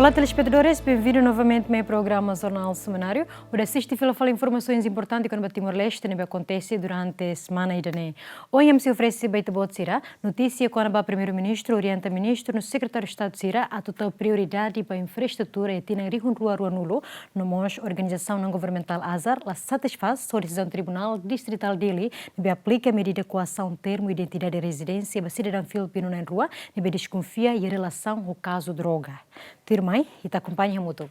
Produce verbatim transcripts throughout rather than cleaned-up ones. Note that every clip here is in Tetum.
Olá, telespetadores, benvindu novamente mai programa Jornál Semanáriu. Hodi asiste fila fali informasaun importante kona-ba Timor-Leste ne'ebé akontese durante semana ida-ne'e. Ohin ami sei oferese ba ita-boot sira notísia kona-ba Primeiru-Ministru orienta ministru no sekretáriu Estadu sira atu tau prioridade ba infraestrutura iha tinan rihun rua ruanulu, no mós organizasaun non-governamentál Azar la satisfás ho desizaun Tribunál Distritál Dili ne'ebé aplika medida koasaun termu identidade rezidénsia ba sidadaun filipinu na'in-rua ne'ebé deskonfia iha relasaun ho kazu droga. Tuirmai, ita akompaña hamutuk.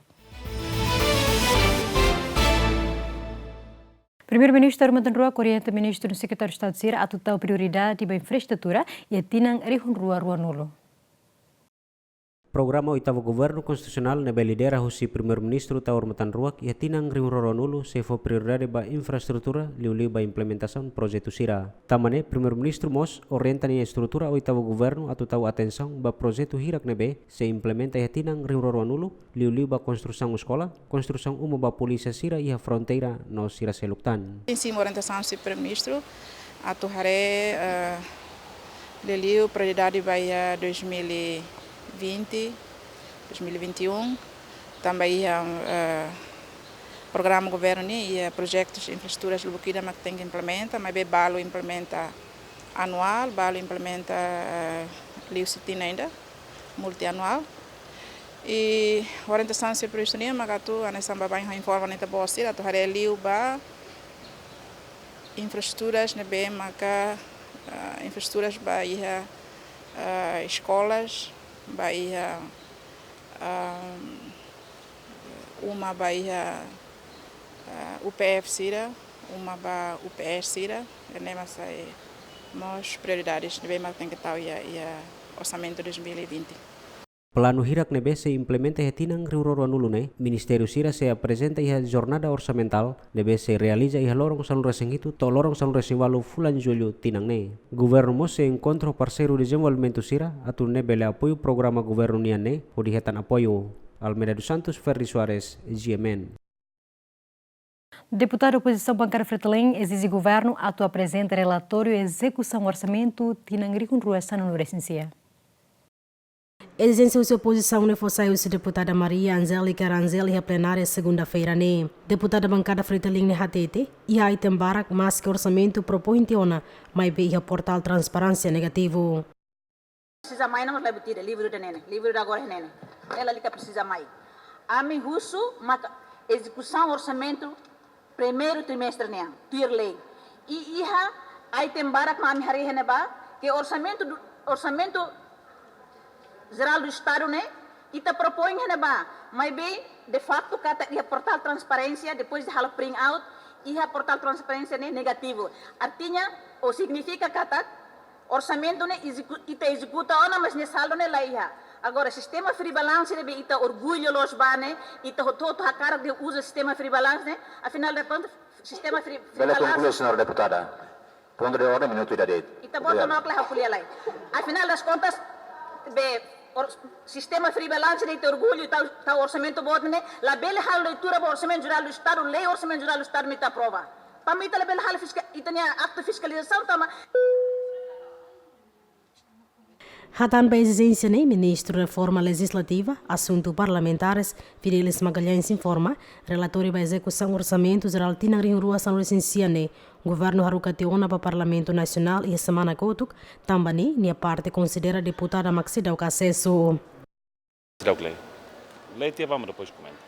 Primeiru-Ministru Armando Ruak orienta ministru no sekretáriu Estadu sira atu tau prioridade ba infraestrutura iha tinan rihun rua ruanulu. Programa Oitavu Governu Konstitusionál ne'ebé lidera husi Primeiru-Ministru Taur Matan Ruak iha tinan rihun rua ruanulu sei fó prioridade ba infraestrutura, liuliu ba implementasaun projetu sira. Tanba ne'e, Primeiru-Ministru mós orienta nia estrutura Oitavu Governu atu tau atensaun ba projetu hirak ne'ebé sei implementa iha tinan rihun rua ruanulu, liuliu ba konstrusaun eskola, konstrusaun uma ba polísia sira iha fronteira no sira seluk tan. Sin, sin, orientasaun husi Primeiru-Ministru atu haree, eh, liuliu prioridade ba iha dois mil e vinte, dois mil e vinte e um, tanba iha, eh, programa governu nian iha projetus infraestruturas lubuk ida mak tenke implementa, maibé balu implementa anuál, balu implementa, eh, liu husi tinan ida, multianuál. I orientasaun husi Primeiru-Ministru nian maka atu hanesan baibain ha'u informa ba ita-boot sira atu haree liu ba infraestruturas ne'ebé maka, ah, infraestruturas ba iha, ah, eskolas, ba iha, ah, uma ba iha, ah, U P F sira, uma ba U P S sira, ne'e mak sai mós prioridades ne'ebé mak tenke tau iha, iha orsamentu dois mil e vinte. Planu hirak ne'ebé sei implementa iha tinan rihun rua ruanulu ne'e, ministériu sira sei aprezenta iha jornada orsamentál ne'ebé sei realiza iha loron sanulu-resin-hitu to'o loron sanulu-resin-ualu fulan Jullu tinan ne'e. Governu mós sei enkontru ho parseiru dezenvolvimentu sira atu nune'e bele apoiu programa governu nian ne'e hodi hetan apoiu. Almeida dos Santos, Ferdi Soares, G M N. Deputadu opozisaun bankada Fretilin ezije governu atu aprezenta relatóriu ezekusaun orsamentu tinan rihun rua sanulu-resin-sia. Ezijénsia husi opozisaun ne'e fó sai husi deputada Maria Angélica Rangel iha plenária segunda-feira ne'e. Deputada bankada Fretilin ne'e hatete, iha item barak maski orsamentu propoin tiha ona, maibé iha portál transparénsia negativu. Presiza mai, no, la buat ida, livru ida-ne'e ne'e, livru ida agora ne'e ne'e. Ela lalika presiza mai. Ami husu maka ezekusaun orsamentu primeiru trimestre nian, tuir lei. I iha item barak mak ami haree iha ne'ebá, ke orsamentu du-, orsamentu jerál do Estadu ne'e, ita propoin iha ne'ebá, maibé de facto katak iha portál transparénsia, depois de halo print out, iha portál transparénsia ne'e negativu. Artinya, ou signifika katak orsamentu ne'e ezeku-, ita ezekuta ona, mas nia saldu ne'e la iha. Agora, sistema free balance ne'ebé ita orgullu loos ba ne'e, ita hotu-hotu hakarak atu uza sistema free balance ne'e, afinál de contas, sistema free, free balance. Bele konklui, señora deputada. Pontu de orden, minutu ida de'it. Ita boto no kla hakulia lai. Afinál das contas, be, or-, sistema free balance ne'e ita orgullu, ita, ita orsamentu boot ne'e, labele halo leitura ba orsamentu jerál do Estadu, lei orsamentu jerál do Estadu ne'e ita aprova. Tanba ita labele halo fiska-, ita-nia aktu fiskalizasaun tanba. Hatán ba ezijénsia ne'e, Ministru Reforma Lejizlativa, Asuntu Parlamentares, Fidelis Magalhães informa, relatóriu ba ezekusaun orsamentu jerál tinan rihun rua sanulu-resin-sia ne'e, governu haruka tiha ona ba Parlamentu Nasionál iha semana kotuk, tanba ne'e, nia parte konsidera deputada mak seidauk asesu. Seidauk lee. Lee tiha ba mak depois komenta.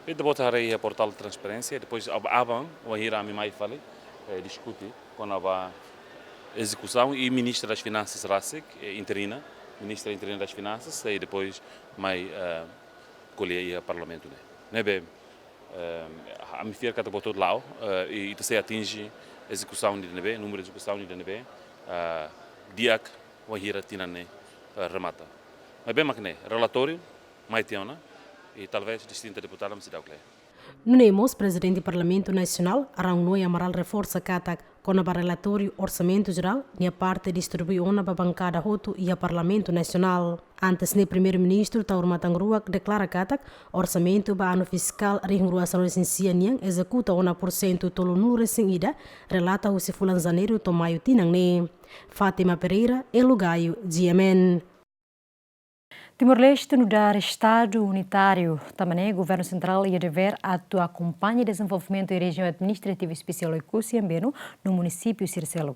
Ita-boot haree iha portál transparénsia, depois ab-, aban, wainhira ami mai fali, eh, diskute kona-ba ezekusaun i Ministra das Finansas rasik, eh, interina, Ministra interina das Finansas, i depois mai, eh, ko'alia iha Parlamentu ne'e. Ne'ebé, eh, ami fiar katak buat hotu la'o, eh, i ita sei atinje ezekusaun ida-ne'ebé, númeru ezekusaun ida-ne'ebé, eh, di'ak wainhira tinan ne'e, eh, remata. Maibé mak ne'e, relatóriu mai tiha ona, i talvés distinta deputada mak seidauk lee. Nune'e mós Prezidente Parlamentu Nasionál, Araújo Amaral reforsa katak, kona-ba relatóriu orsamentu jerál, nia parte distribui ona ba bankada hotu iha Parlamentu Nasionál. Antes ne'e Primeiru-Ministru Taur Matan Ruak deklara katak, orsamentu ba anu fiskál rihun rua sanulu-resin-sia nian ezekuta ona pursentu tolunulu-resin-ida, relata husi fulan Janeiru to'o Maiu tinan ne'e. Fátima Pereira, Elo Gaio, G M N. Timor-Leste nu'udar Estadu unitáriu, tanba ne'e Governu Sentrál iha devér atu akompaña dezenvolvimentu iha Rejiaun Administrativa Espesiál Oekusi Ambeno no munisípiu sira seluk.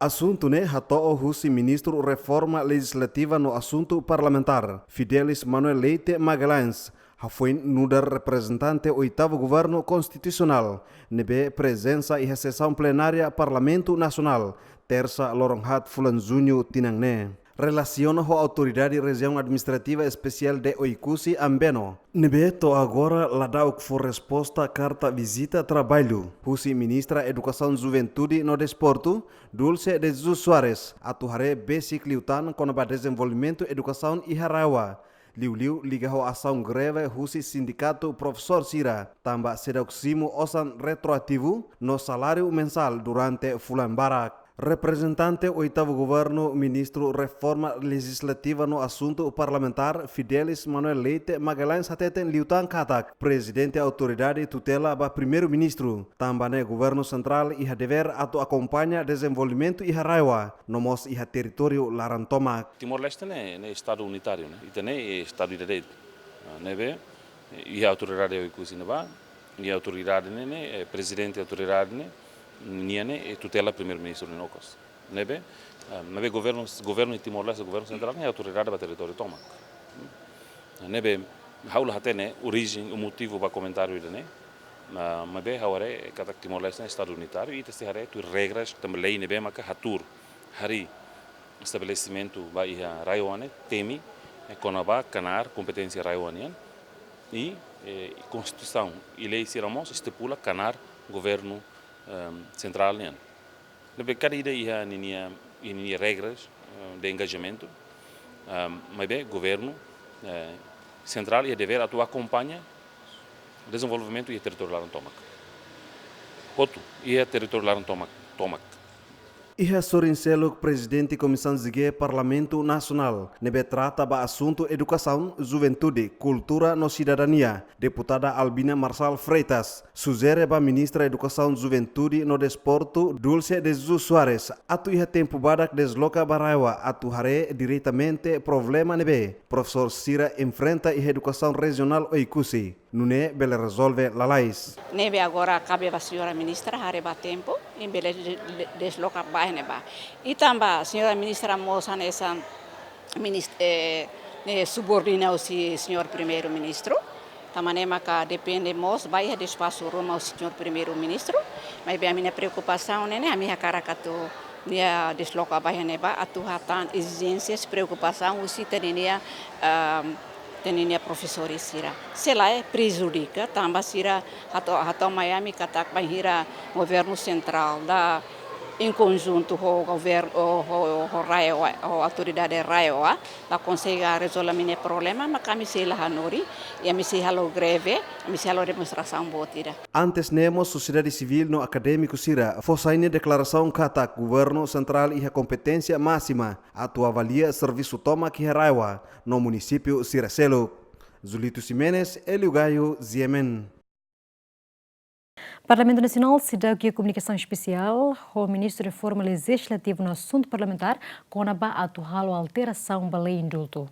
Asuntu ne'e hato'o husi Ministru Reforma Lejizlativa no Asuntu Parlamentár, Fidelis Manuel Leite Magalhães, hafoin nu'udar reprezentante oitavu Governu Konstitusionál, ne'ebé prezensa iha sesaun plenária Parlamentu Nasionál, Tersa loron haat fulan Juñu tinan ne'e. Relasiona ho Autoridade Rejiaun Administrativa Espesiál de Oekusi Ambeno, ne'ebé to'o agora la da'uk fó resposta karta vizita traballu husi Ministra Edukasaun, Juventude no Desportu, Dulce de Jesus Soares, atu haree besik liután kona-ba dezenvolvimentu edukasaun iha RAEOA, liuliu liga ho asaun greve husi sindikatu profesór sira, tanba seidauk simu osan retroativu no saláriu mensál durante fulan barak. Reprezentante oitavu Governu, Ministru Reforma Lejizlativa no Asuntu Parlamentár, Fidelis Manuel Leite Magalhães, hateten liután katak Prezidente Autoridade tutela ba Primeiru-Ministru, tanba ne'e Governu Sentrál iha devér atu akompaña dezenvolvimentu iha RAEOA, no mós iha territóriu laran tomak. Timor-Leste ne'e, ne'e Estadu unitáriu, ne'e? Ita ne'e Estadu ida de'it. Ah, ne'ebé, iha Autoridade Oekusi ne'ebá, iha autoridade ne'e, ne'e, eh, Prezidente Autoridade ne'e, nia ne'e, eh, tutela Primeiru-Ministru nia okos. Ne'ebé, ah, ne'ebé Governu, Governu Timor-Leste, Governu Sentrál ne'e autoridade ba territóriu tomak. Ne'ebé, ha'u la hatene orijen, o motivu ba komentáriu ida-ne'e, ah, maibé ha'u haree katak Timor-Leste ne'e Estadu unitáriu, ita sei haree tuir regras, tanba lei ne'ebé maka hatuur harii estabelesimentu ba iha RAEOA ne'e, temi, eh, kona-ba knaar kompeténsia RAEOA nian, i, eh, Konstituisaun i lei sira mós estipula knaar Governu, ehm, Sentrál nian. Ne'ebé kada ida iha ninia, iha ninia regras, eh, de engajamentu, ehm, maibé Governu, eh, Sentrál iha devér atu akompaña dezenvolvimentu iha territóriu laran tomak. Hotu, iha territóriu laran tomak, tomak. Iha sorin seluk, Prezidente Komisaun G Parlamentu Nasionál, ne'ebé trata ba asuntu edukasaun, juventude, kultura no sidadania, Deputada Albina Marçal Freitas, sujere ba Ministra Edukasaun, Juventude no Desportu, Dulce de Jesus Soares, atu iha tempu badak desloka ba RAEOA atu haree diretamente problema ne'ebé profesór sira enfrenta iha edukasaun rejionál Oekusi, nune'e bele rezolve lalais. Ne'ebé agora kabe ba señora ministra haree ba tempu, i bele de-, de-, desloka ba ne'ebá. I tanba señora ministra mós hanesan minist-, eh, ne'e subordina husi señór Primeiru-Ministru. Tanba ne'e maka depende mós ba iha espasu ruma husi señór Primeiru-Ministru. Maibé ami-nia preokupasaun ne'e, ne'e ami hakarak atu nia desloka ba iha ne'ebá atu hatán ezijénsias, preokupasaun husi ita-nia, ah, ita-nia profesores sira. Se lae prejudika, tanba sira hato'o, hato'o mai ami katak bainhira Governu Sentrál da em conjunto ho governu, ho, ho, ho RAEOA, ho autoridade RAEOA, la konsege rezolve ami-nia problema, maka ami sei la hanorin, i ami sei halo greve, ami sei halo demonstrasaun boot ida. Antes ne'e mós sosiedade sivíl no akadémiku sira fó sai nia deklarasaun katak Governu Sentrál iha kompeténsia másima atu avalia servisu tomak iha RAEOA no munisípiu sira seluk. Julito Ximenes, Hélio Gaio, G M N. Parlamentu Nasionál seidauk iha komunikasaun espesiál ho Ministru Reforma Lejizlativa no Asuntu Parlamentár kona-ba atu halo alterasaun ba lei indultu.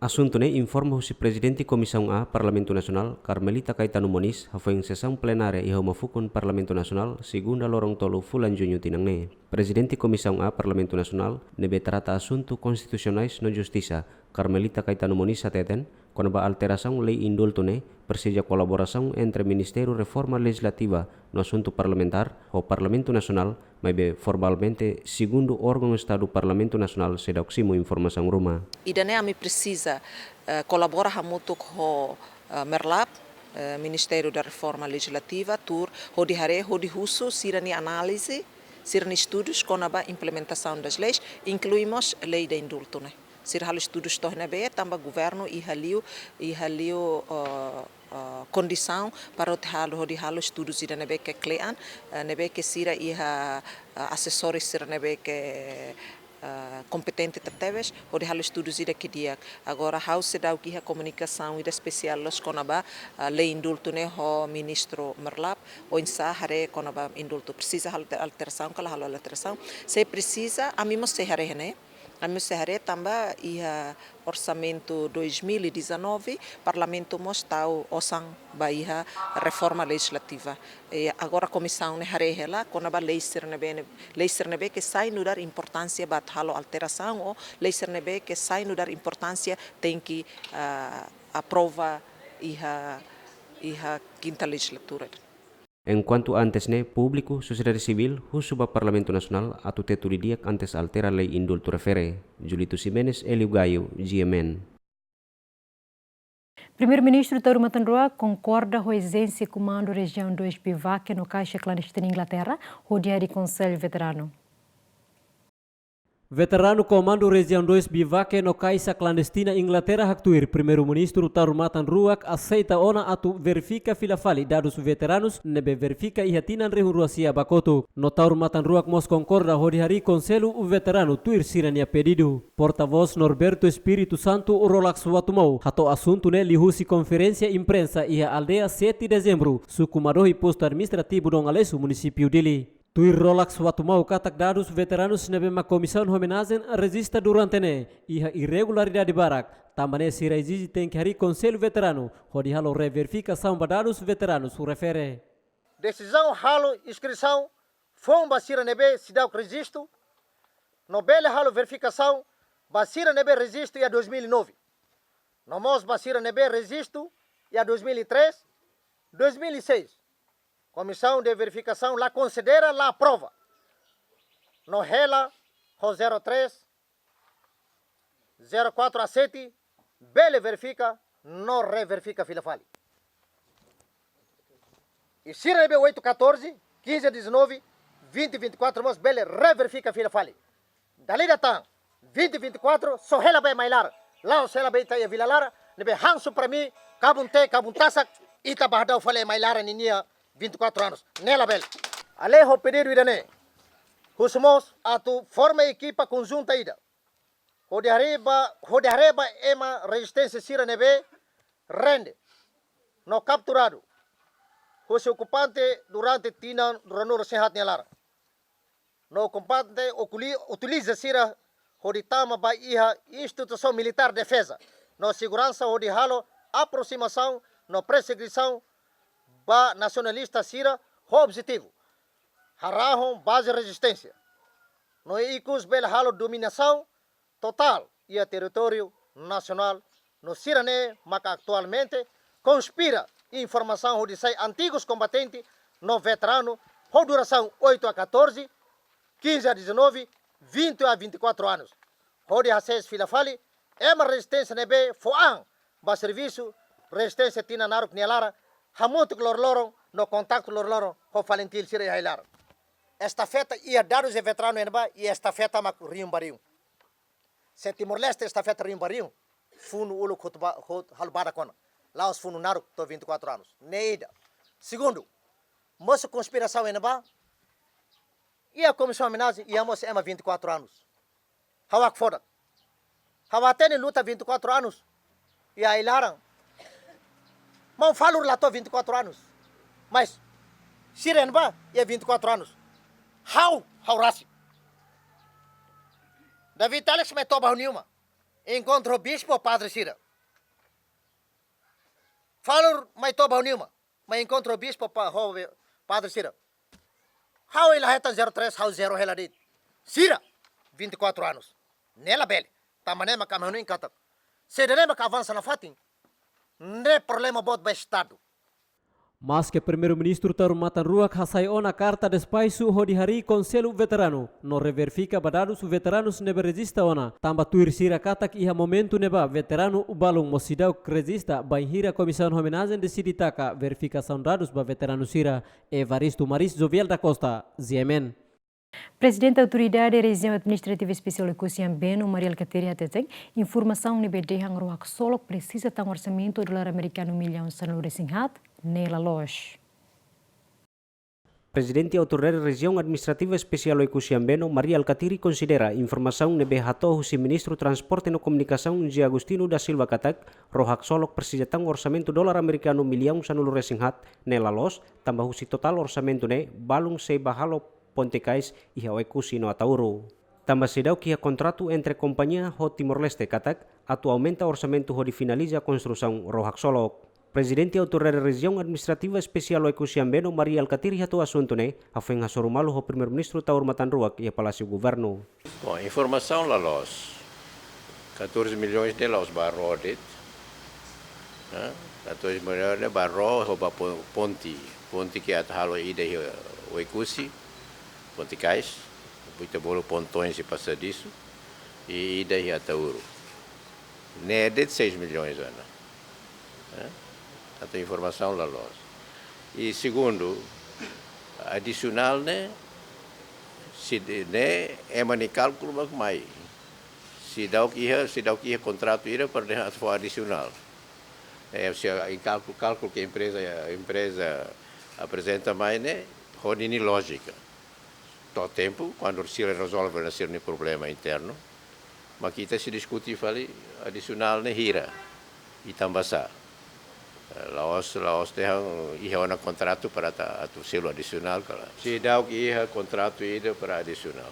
Asuntu ne'e informa husi Prezidente Komisaun A Parlamentu Nasionál, Carmelita Caetano Moniz, hafoin sesaun plenária iha uma fukun Parlamentu Nasionál, segunda loron tolu fulan Juñu tinan ne'e. Prezidente Komisaun A Parlamentu Nasionál, ne'ebé trata asuntu konstitusionais no justisa, Carmelita Caetano Moniz hateten, kona-ba alterasaun lei indultu ne'e, presiza kolaborasaun entre Ministériu Reforma Lejizlativa no Asuntu Parlamentár ho Parlamentu Nasionál, maibé formalmente segundu órgaun Estadu Parlamentu Nasionál seidauk simu informasaun ruma. Ida-ne'e ami presiza, eh, kolabora hamutuk ho, eh, MERLAP, eh, Ministério da Reforma Legislativa, tuur hodi haree, hodi husu sira-nia análize, sira-nia estudus kona-ba implementasaun das leis, inklui mós lei de indultu ne'e. Sira halo estudus to'o iha ne'ebé, tanba governu iha liu, iha liu, eh, eh, kondisaun para hodi halo, hodi halo estudus ida ne'ebé ke kle'an, eh, ne'ebé ke sira iha, eh, asesores sira ne'ebé ke, eh, kompetente tebetebes, hodi halo estudus ida ke di'ak. Agora, ha'u seidauk iha komunikasaun ida espesiál loos kona-ba, eh, lei indultu ne'e ho Ministru MERLAP, oinsá haree kona-ba indultu. Presiza halo alterasaun ka la halo alterasaun. Se presiza, ami mós sei haree ne'e. Ami sei haree tanba iha orsamentu dois mil e dezanove, Parlamentu mós tau osan ba iha reforma lejizlativa. E agora komisaun ne'e haree hela kona-ba lei sira ne'ebé, lei sira ne'ebé ke sai nu'udar importánsia ba halo alterasaun ou lei sira ne'ebé ke sai nu'udar importánsia tenke, ah, aprova iha, iha kinta lejizlatura. Enkuantu antes ne'e, públiku, sosiedade sivíl, husu ba Parlamentu Nasionál atu tetu didi'ak antes altera lei indultu refere. Julito Ximenes, Hélio Gaio, G M N. Primeiru-Ministru Taur Matan Ruak konkorda ho ezijénsia Komandu Rejiaun dois Biwake no kaixa klandestina Inglaterra, hodi harii Konsellu Veteranu. Veteranu Komandu Rejiaun dois Biwake no kaixa klandestina Inglaterra haktuir Primeiru-Ministru Taur Matan Ruak aseita ona atu verifika fila fali dadus veteranus ne'ebé verifika iha tinan rihun rua sia ba kotuk. No Taur Matan Ruak mós konkorda hodi harii Konsellu Veteranu tuir sira-nia pedidu. Portavós Norberto Espírito Santo Rolax Watumau hato'o asuntu ne'e liuhusi konferénsia imprensa iha aldeia Sete Dezembro, suku Madohi, postu administrativu Dom Aleixo, munisípiu Dili. Tuir Rolax Watumau katak dadus veteranus ne'ebé mak komisaun homenajen rejista durante ne'e iha irregularidade barak, tanba ne'e sira ezije tenke harii Konsellu Veteranu hodi halo reverifikasaun ba dadus veteranus refere. Desizaun halo inskrisaun foun ba sira ne'ebé seidauk rejistu, no bele halo verifikasaun ba sira ne'ebé rejistu iha dois mil e nove. No mós ba sira ne'ebé rejistu iha dois mil e três, dois mil e seis. Komisaun de verifikasaun la konsidera, la aprova. No hela ho zero três, zero quatro a sete, bele verifika, no reverifika fila fali. I sira ne'ebé oito catorze, quinze dezanove, vinte vinte e quatro mós bele reverifika fila fali. Dala ida tan, vinte vinte e quatro, só hela ba ema iha laran. La'ós hela ba ita iha Vila Laran, ne'ebé han supra mi, kabun tee, kabun tasak, ita bá hadau fali ema iha laran ninia vinte e quatro anos. Ne'e labele. Além ho pedidu ida-ne'e, husu mós atu forma ekipa konjunta ida hodi haree ba, hodi haree ba ema rezisténsia sira ne'ebé rende no kapturadu husi okupante durante tinan ruanulu-resin-haat nia laran. No okupante okuli-, utiliza sira hodi tama ba iha instituisaun militár defeza no seguransa hodi halo aproximasaun no persegisaun ba nasionalista sira ho objetivu harahun baze rezisténsia. No ikus bele halo dominasaun totál iha territóriu nasionál, no sira-ne'e maka atualmente konspira informasaun hodi sai antigus kombatente no veteranu ho durasaun oito a catorze, quinze a dezanove, vinte a vinte e quatro anos. Hodi hasees fila fali ema rezisténsia ne'ebé fó an ba servisu rezisténsia tinan naruk nia laran, hamutuk loroloron no kontaktu loroloron ho FALINTIL sira iha ai-laran. Estafeta iha dadus veteranu iha ne'ebá, i estafeta mak rihun ba rihun. Se Timor-Leste estafeta rihun ba rihun, funu uluk hotu ba, hot-, halo badak ona. La'ós funu naruk to'o vinte e quatro anos. Ne'e ida. Segundu, mosu konspirasaun iha ne'ebá, iha komisaun homenajen, iha mós ema vinte e quatro anos. Ha'u hakfodak. Ha'u hatene luta vinte e quatro anos iha ai-laran. Maun Falur la to'o vinte e quatro anos. Mas sira iha ne'ebá iha vinte e quatro anos. Ha'u, ha'u rasik. David Alex mai toba ha'u-nia uma. Enkontru bispu, padre sira. Falur mai toba ha'u-nia uma. Mai enkontru bispu pa, ho, padre sira. Ha'u la hetan zero três, ha'u zero hela de'it. Sira, vinte e quatro anos. Ne'e labele. Tanba ne'e mak ami hanoin katak, se ida-ne'e mak avansa nafatin, ne'e problema boot ba Estadu. Maske Primeiru-Ministru Taur Matan Ruak hasai ona karta despaixu hodi harii Konsellu Veteranu, no reverifika ba dadus veteranus ne'ebé rejista ona, tanba tuir sira katak iha momentu ne'ebá veteranu balun mós seidauk rejista bainhira komisaun homenajen deside taka verifikasaun dadus ba veteranu sira. Evaristo Maris, Jovial da Costa, G M N. Prezidente Autoridade Rejiaun Administrativa Espesiál Oekusi Ambeno, Mari Alkatiri hateten, informasaun ne'ebé dehan rua haksolok presiza tan orsamentu dolar amerikanu millaun sanulu-resin-haat, ne'e la loos. Prezidente Autoridade Rejiaun Administrativa Espesiál Oekusi Ambeno, Mari Alkatiri konsidera informasaun ne'ebé hato'o husi Ministru Transporte no Komunikasaun, José Agostinho da Silva katak, rua haksolok presiza tan orsamentu dolar amerikanu millaun sanulu-resin-haat, ne'e la loos, tanba husi totál orsamentu ne'e, balun sei ba halo ponte kais iha Oekusi no Ataúro. Tanba seidauk iha kontratu entre kompañia ho Timor-Leste katak atu aumenta orsamentu hodi finaliza konstrusaun ró haksolok. Prezidente Autoridade Rejiaun Administrativa Espesiál Oekusi Ambeno, Mari Alkatiri, hato'o asuntu ne'e hafoin hasoru malu ho Primeiru-Ministru Taur Matan Ruak iha Palásiu Governu. Bom, informasaun la loos. Catorze milhões ne'e la'ós ba ró de'it. Hã? Catorze milhões ne'e ba ró ho ba po-, ponte. Ponte ke atu halo ida iha Oekusi, ponte kais. Ita bolu pontoens e passadiço. I ida iha Ataúru. Ne'e de'it seis milhões ona. Hã? Entaun informasaun la loos. I segundu, adisionál ne'e, se de-, ne'e ema nia kálkulu mak mai. Seidauk iha, seidauk iha kontratu ida para dehan atu fó adisionál. Eh, se a, em cálculo, cálculo que a empresa, a empresa aprezenta mai ne'e, ho ninia lójika. To'o tempu, kuandu sira rezolve ona sira-nia problema internu, mak ita sei diskute fali adisionál ne'e hira, i tanbasá. Eh, la'ós, la'ós dehan iha ona kontratu para atu, atu selu adisionál ka lae. Seidauk iha kontratu ida para adisionál.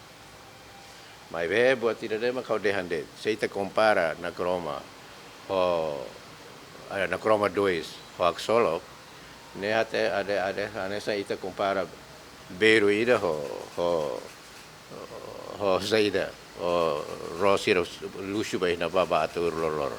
Maibé, buat ida-ne'e mak ha'u dehan de'it. Se ita kompara Nakroma ho, eh, Nakroma dois ho haksolok, ne'e até, até, até, hanesan ita kompara Beru ida ho, ho, ho saida, ho ró sira luxu ba iha ne'ebá ba Ataúru loroloron.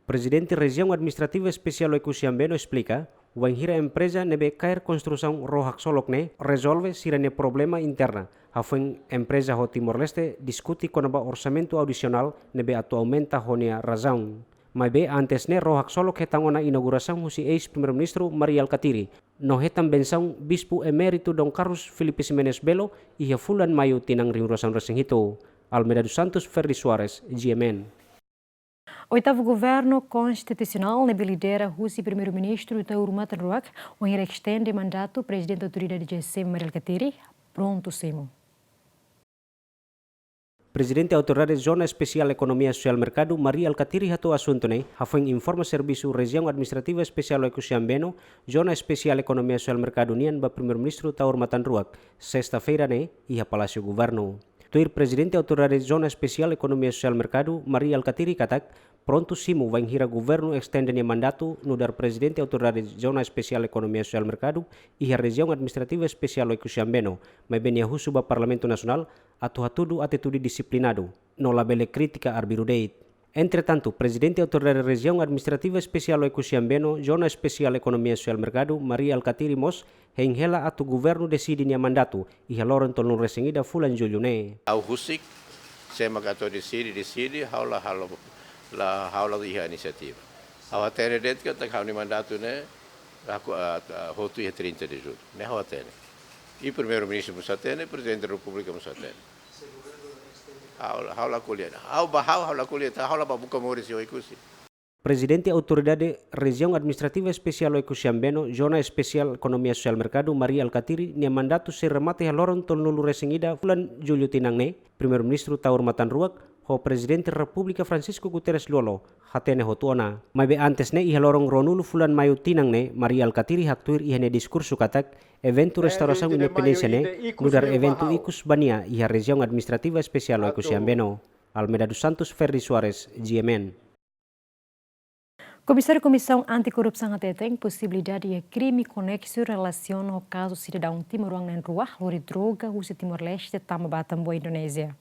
Prezidente Rejiaun Administrativa Espesiál Oekusi Ambeno esplika, wainhira empreza ne'ebé kaer konstrusaun ró haksolok ne'e rezolve sira-nia problema interna, hafoin empreza ho Timor-Leste diskute kona-ba orsamentu adisionál ne'ebé atu aumenta ho nia razaun. Maibé antes ne'e ró haksolok hetan ona inaugurasaun husi eis-Primeiru-Ministru Mari Alkatiri, no hetan bensaun Bispu Eméritu Dom Carlos Filipe Ximenes Belo iha fulan Maiu tinan rihun rua sanulu resin hitu. Almeida dos Santos, Ferdi Soares, G M N. Oitavu Governu Konstitusionál ne'ebé lidera husi Primeiru-Ministru Taur Matan Ruak, wainhira estende mandatu Prezidente Autoridade G S M Mari Alkatiri, prontu simu. Prezidente Autoridade Zona Espesiál Ekonomia Sosiál Merkadu, Mari Alkatiri, hato'o asuntu ne'e hafoin informa servisu Rejiaun Administrativa Espesiál Oekusi Ambeno, Zona Espesiál Ekonomia Sosiál Merkadu nian ba Primeiru-Ministru Taur Matan Ruak, sesta-feira ne'e, iha Palásiu Governu. Tuir Prezidente Autoridade Zona Espesiál Ekonomia Sosiál Merkadu, Mari Alkatiri, katak prontu simu wainhira Governu estende nia mandatu nu'udar Prezidente Autoridade Zona Espesiál Ekonomia Sosiál Merkadu iha Rejiaun Administrativa Espesiál Oekusi Ambeno, maibé nia husu ba Parlamentu Nasionál atu hatudu atitude disiplinadu, no labele kritika arbiru de'it. Entretantu, Prezidente Autoridade Rejiaun Administrativa Espesiál Oekusi Ambeno, Zona Espesiál Ekonomia Sosiál Merkadu, Mari Alkatiri mós hein hela atu Governu deside nia mandatu iha loron tolunulu resin ida fulan Jullu ne'e. Ha'u husik, se mak atu deside, deside, ha'u la halo, la, ha'u la iha inisiativa. Ha'u hatene de'it katak ha'u-nia mandatu ne'e, aku, ah, ah, hotu iha trinta de Julho. Ne'e ha'u hatene. I Primeiru-Ministru mós hatene, Prezidente da Repúblika mós hatene. Ha'u, ha'u la ko'alia. Ha'u ba ha'u, ha'u la ko'alia, ha'u la ba buka moris iha Oekusi. Prezidente Autoridade Rejiaun Administrativa Espesiál Oekusi Ambeno, Zona Espesiál Ekonomia Sosiál Merkadu, Mari Alkatiri, nia mandatu sei remata iha loron tolunulu resin ida fulan Jullu tinan ne'e, Primeiru-Ministru Taur Matan Ruak ho Prezidente Repúblika Francisco Guterres Lú-Olo hatene hotu ona. Maibé antes ne'e, iha loron ruanulu fulan Maiu tinan ne'e, Mari Alkatiri haktuir iha nia diskursu katak eventu restaurasaun independénsia ne'e nu'udar eventu ikus ba nia iha Rejiaun Administrativa Espesiál Oekusi Ambeno. Almeida dos Santos, Ferdi Soares, G M N. Komisáriu Komisaun Anti-Korrupsaun hateten posibilidade iha krime koneksu relasiona ho kazu sidadaun timoroan na'in-rua lori droga husi Timor-Leste tama ba Atambua, Indonézia.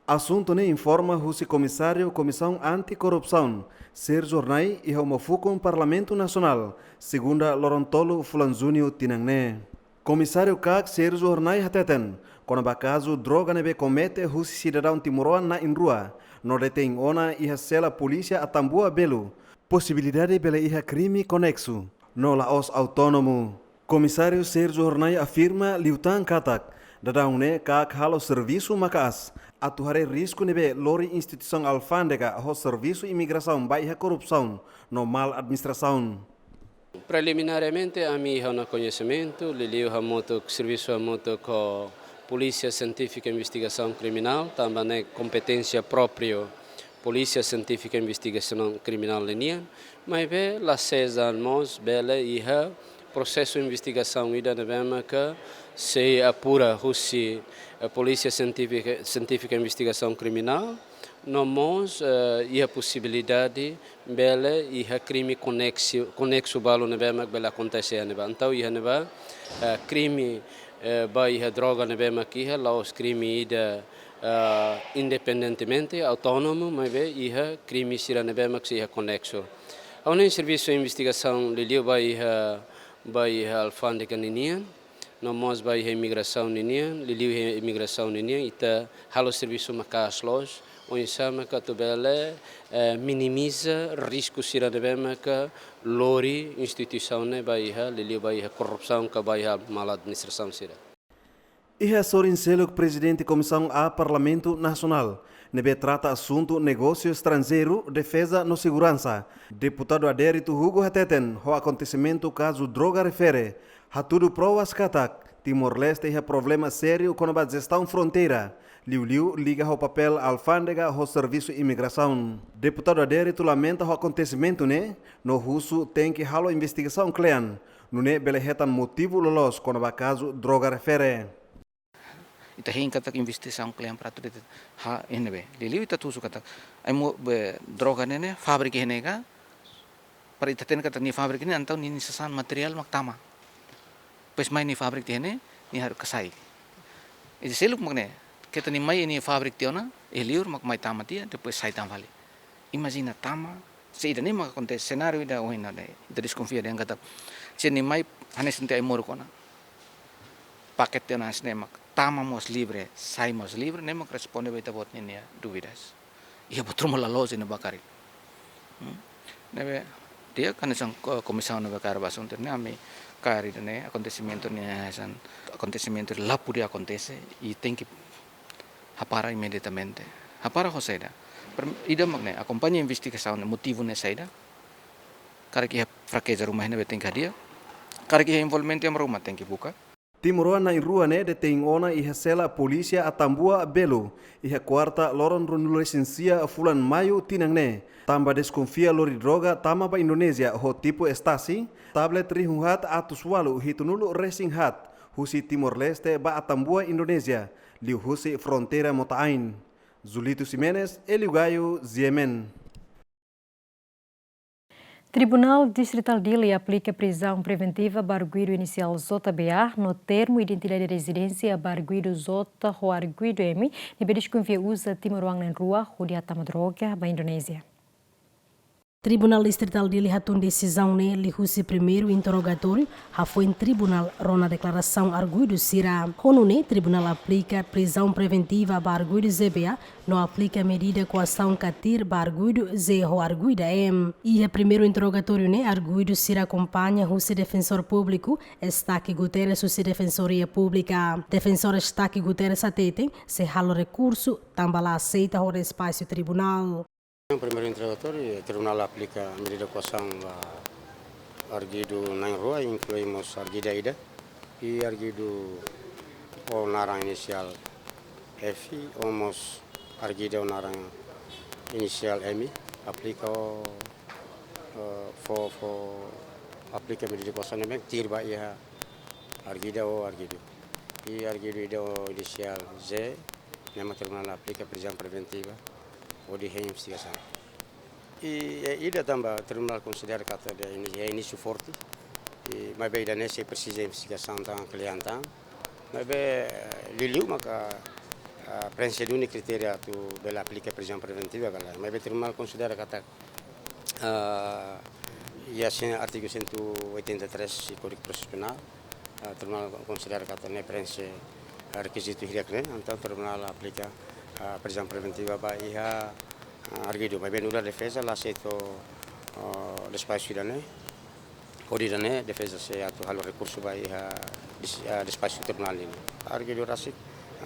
Asuntu ne'e informa husi Komisáriu Komisaun Anti-Korrupsaun, Sérgio Hornai, iha uma fukun Parlamentu Nasionál, segunda, loron tolu fulan Júniu tinan ne'e. Komisáriu KAK Sérgio Hornai hateten, kona-ba kazu droga ne'ebé komete husi sidadaun timoroan na'in-rua, no detein ona iha sela polísia Atambua Belo, posibilidade bele iha krime koneksu, no la'ós autónomu. Komisáriu Sérgio Hornai afirma liután katak, daudaun ne'e KAK halo servisu maka'as, atu haree risku ne'ebé lori instituisaun alfándega ho servisu imigrasaun ba iha korrupsaun no mal-administrasaun. Preliminariamente, ami iha ona koñesimentu, liuliu hamutuk, servisu hamutuk ho Polísia Sientífika Investigasaun Kriminál, tanba ne'e kompeténsia própriu Polísia Sientífika Investigasaun Kriminál ninian, maibé la sesa mós bele iha Prosesu investigasaun ida ne'ebé maka sei apura husi, eh, Polísia Sientífika, Sientífika Investigasaun Kriminál, no mós, eh, iha posibilidade bele iha krime koneksu, koneksu balu ne'ebé mak bele akontese iha ne'ebá. Entaun iha ne'ebá, eh, krime, eh, ba iha droga ne'ebé mak iha la'ós krime ida, eh, independentemente, autónomu, maibé iha krime sira ne'ebé mak sei iha koneksu. Ha'u-nia servisu investigasaun liuliu ba iha, ba iha alfándega ninian, no mós ba iha imigrasaun ninian, liuliu iha imigrasaun ninian, ita halo servisu maka'as loos, oinsá maka atu bele, eh, minimiza risku sira ne'ebé maka lori instituisaun ne'e ba iha, liuliu ba iha korrupsaun ka ba iha mal administrasaun sira. Iha sorin seluk Prezidente Komisaun A Parlamentu Nasionál, ne'ebé trata asuntu negósiu estranjeiru, defeza no seguransa, Deputadu Adérito Hugo hateten, ho akontesimentu kazu droga refere, hatudu provas katak Timor-Leste iha problema sériu kona-ba jestaun fronteira, liuliu liga ho papél alfándega ho servisu imigrasaun. Deputadu Adérito lamenta ho akontesimentu ne'e, no husu tenke halo investigasaun kle'an, nune'e bele hetan motivu loloos kona-ba kazu droga refere. Ita hein katak investigasaun kle'an para atu deteita iha ne'ebé. Liuliu ita husu katak, ai-mo-, be, droga ne'e ne'e fábrika iha ne'e ka, para ita hatene katak nia fábrika ne'e entaun nia, nia sasán materiál mak tama. Depois mai nia fábrika tiha ne'e, nia haruka sai. Ida seluk mak ne'e, keta nia mai nia fábrika tiha ona, iha liur mak mai tama tiha, depois sai tan fali. Imajina tama, se ida-ne'e mak akontese, senáriu ida ohin ne'e, ita deskonfia dehan katak, se nia mai hanesan tiha ai-moruk ona. Pakete tiha ona hanesan ne'e mak tama mós livre, sai mós livre, ne'e mak responde ba ita-boot nia, nia dúvidas. Iha buat ruma la loos iha ne'ebá karik. Hmm. Ne'ebé, di'ak, hanesan ko-, komisaun ne'ebé kaer ba asuntu ne'e, ami kaer ida-ne'e, akontesimentu ne'e hanesan akontesimentu la pode akontese, i tenke hapara imediatamente. Hapara ho saida? Prim-, ida mak ne'e, akompaña investigasaun ne'e, motivu ne'e saida? Karik iha frakeza ruma iha ne'ebé tenke hadi'a. Karik iha envolvimentu ema ruma tenke buka. Timoroan na'in-rua ne'e detein ona iha sela polísia Atambua Belo, iha kuarta loron ruanulu-resin-sia fulan Maiu tinan ne'e, tanba deskonfia lori droga tama ba Indonézia ho tipu Stasi, tablet rihun haat atus ualu hitunulu-resin-haat, husi Timor-Leste ba Atambua, Indonézia, liuhusi fronteira Mota Ain. Julito Ximenes, Hélio Gaio, G M N. Tribunál Distritál Dili aplika prizaun preventiva ba arguidu inisiál J B A no termu identidade rezidénsia ba arguidu J ho arguidu M, ne'ebé deskonfia uza timoroan na'in-rua hodi hatama droga ba Indonézia. Tribunál Distritál Dili hatún desizaun ne'e liuhusi primeiru interrogatóriu, hafoin tribunál rona deklarasaun arguidu sira. Ho nune'e, tribunál aplika prizaun preventiva ba arguidu J B A, no aplika medida koasaun katir ba arguidu J ho arguida M. Iha primeiru interrogatóriu ne'e arguidu sira akompaña husi Defensór Públiku, Estaque Guterres husi Defensoria Públika. Defensór Estaque Guterres hateten sei halo rekursu, tanba la aseita ho despaxu tribunál. Primeiru interrogatóriu, tribunál aplika medida koasaun ba arguidu na'in-rua, inklui mós arguida ida. I arguidu ho naran inisiál F, ho mós arguida ho naran inisiál M, aplika ho, eh, fó, fó, aplika medida koasaun ne'ebé tuir ba iha arguida ho arguidu. I arguidu ida ho inisiál J, ne'e mak tribunál aplika prizaun preventiva hodi hein investigasaun. I, eh, ida tanba tribunál konsidera katak ida ini-, iha inísiu forte. I, maibé ida-ne'e sei presiza investigasaun tan kle'an tan. Maibé, eh, liuliu maka, ah, preenxe duni kritéria atu bele aplika prizaun preventiva ka lae. Maibé tribunál konsidera katak, ah, iha sen-, artigu cento e oitenta e três Kódigu Prosesu Penál, ah, tribunál konsidera katak ne'e preenxe, ah, rekizitu hirak ne'e, entaun tribunál aplika, ah, prizaun preventiva ba iha, ah, arguidu. Maibé nu'udar defeza la aseita, ah, despaxu ida-ne'e. Hodi ida-ne'e defeza sei atu halo rekursu ba iha des-, ah, despaxu tribunál nian. Arguidu rasik,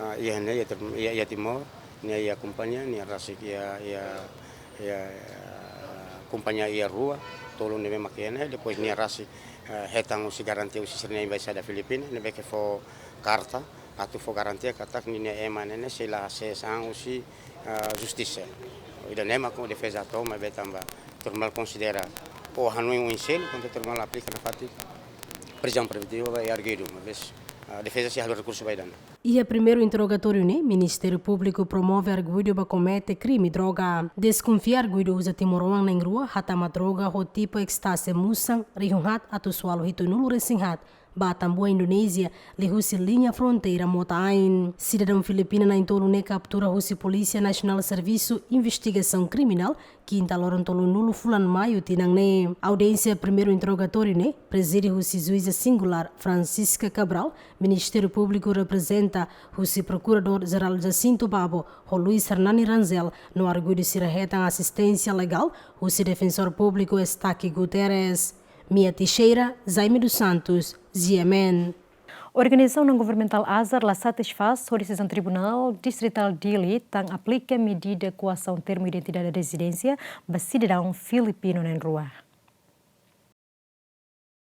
ah, iha ne'e, iha Tim-, iha, iha Timor, nia iha akompaña, nia rasik iha, iha, iha, ah, akompaña iha rua, tolu ne'ebé mak iha ne'e, depois nia rasik, ah, hetan husi garantia husi sira-nia embaixada Filipina, ne'ebé ke fó karta, atu fó garantia katak ninia ema ne'e ne'e sei la hasees an husi, ah, justisa. Ida-ne'e mak defeza hato'o, maibé tanba tribunál konsidera, ou hanoin oin seluk, entaun tribunál aplika nafatin Prizaun preventiva ba iha arguidu, uma vez, ah, defeza sei halo rekursu ba ida-ne'e. Iha primeiru interrogatóriu ne'e, Ministériu Públiku promove arguidu ba komete krime droga. Deskonfia arguidu uza timoroan na'in-rua hatama droga ho tipu ekstase musan rihun haat atus ualu hitunulu resin haat ba Atambua, Indonézia, liuhusi liña fronteira mota-ain. Sidadaun Filipina na'in-tolu ne'e kaptura husi Polísia Nasionál Servisu Investigasaun Kriminál, kinta loron tolunulu fulan Maiu tinan ne'e. Audiénsia primeiru interrogatóriu ne'e prezide husi Juíza Singulár Francisca Cabral, Ministériu Públiku reprezenta husi Prokuradór Jerál Jacinto Babo ho Luis Hernani Rangel, no arguidu sira hetan asisténsia legál husi Defensór Públiku Estaque Guterres. Mia Teixeira, Jaime dos Santos, G M N. Organizasaun não-governamentál Azar la satisfás ho desizaun Tribunál Distritál Dili tan aplika medida koasaun termu identidade rezidénsia ba sidadaun filipinu na'in-rua.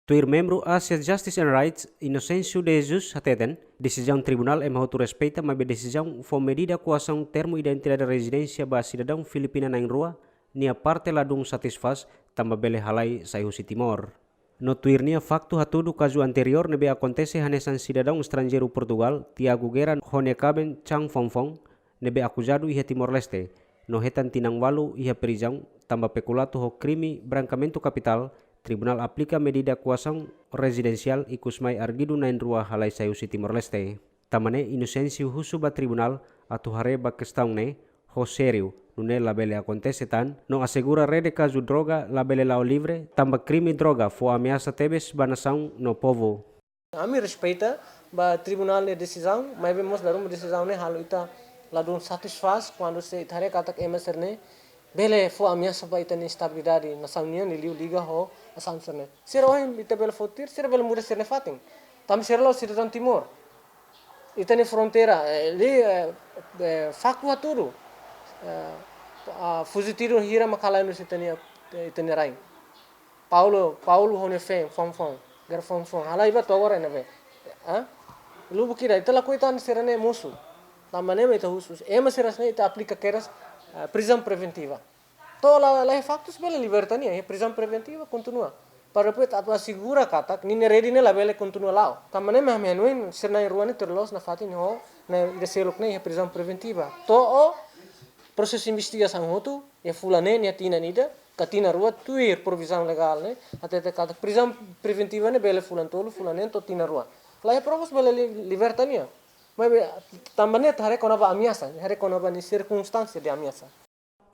Tuir membru Asia Justice and Rights, Inocêncio de Jesus, hateten, desizaun tribunál ema hotu respeita, maibé desizaun fó medida koasaun termu identidade rezidénsia ba sidadaun filipina na'in-rua nia parte ladún satisfás, tanba bele halai sai husi Timor. No tuir nia faktu hatudu kazu anteriór ne'ebé akontese hanesan sidadaun estranjeiru Portugál, Tiago Guerra ho nia kaben Chang Fong Fong, ne'ebé akuzadu iha Timor-Leste, no hetan tinan ualu iha prizaun, tanba pekulatu ho krime brankeamentu kapitál, tribunál aplika medida koasaun rezidensiál ikusmai arguidu na'in-rua halai sai husi Timor-Leste. Tanba ne'e Inocêncio husu ba tribunál atu haree ba kestaun ne'e ho sériu, nune'e labele akontese tan, no asegura rede kazu droga labele la'o livre, tanba krime droga fó ameasa tebes ba nasaun no povu. Ami respeita ba tribunál nia desizaun, maibé mós dala ruma desizaun ne'e halo ita ladún satisfás, kuandu se ita haree katak ema sira-ne'e bele fó ameasa ba ita-nia estabilidade nasaun nian, liuliu liga ho nasaun sira-ne'e. Sira ohin ita bele fó tuir, sira bele muda sira-nia fatin. Tanba sira la'ós sidadaun Timor. Ita-nia fronteira, eh, li, eh, eh, faktu hatudu. Eh, ah, fuzil tiru hira mak halai husi ita-nia, eh, ita-nia rain. Paulo, Paulo ho nia feen, Fong Fong, Guerra Fong Fong. Halai ba to'o agora ne'ebé. Ah? Lubuk ida, ita lakohi tan sira-ne'e mosu. Tanba ne'e mak ita husu. Ema sira-ne'e ita aplika kedas, ah, prizaun preventiva. To'o la, la iha faktus bele liberta nia, iha prizaun preventiva kontinua. Para depois atu asegura katak ninia rede ne'e labele kontinua la'o. Tanba ne'e mak ami hanoin sira na'in-rua ne'e tuir loloos nafatin ho na'in ida seluk ne'e iha prizaun preventiva. To'o prosesu investigasaun hotu, iha fulan neen, iha tinan ida, ka tinan rua, tuir provizaun legál ne'e, hatete katak prizaun preventiva ne'e bele fulan tolu, fulan neen to'o tinan rua. La iha provas bele li-, liberta nia. Maibé tanba ne'e ita haree kona-ba ameasa, haree kona-ba nia sirkunstánsia de ameasa.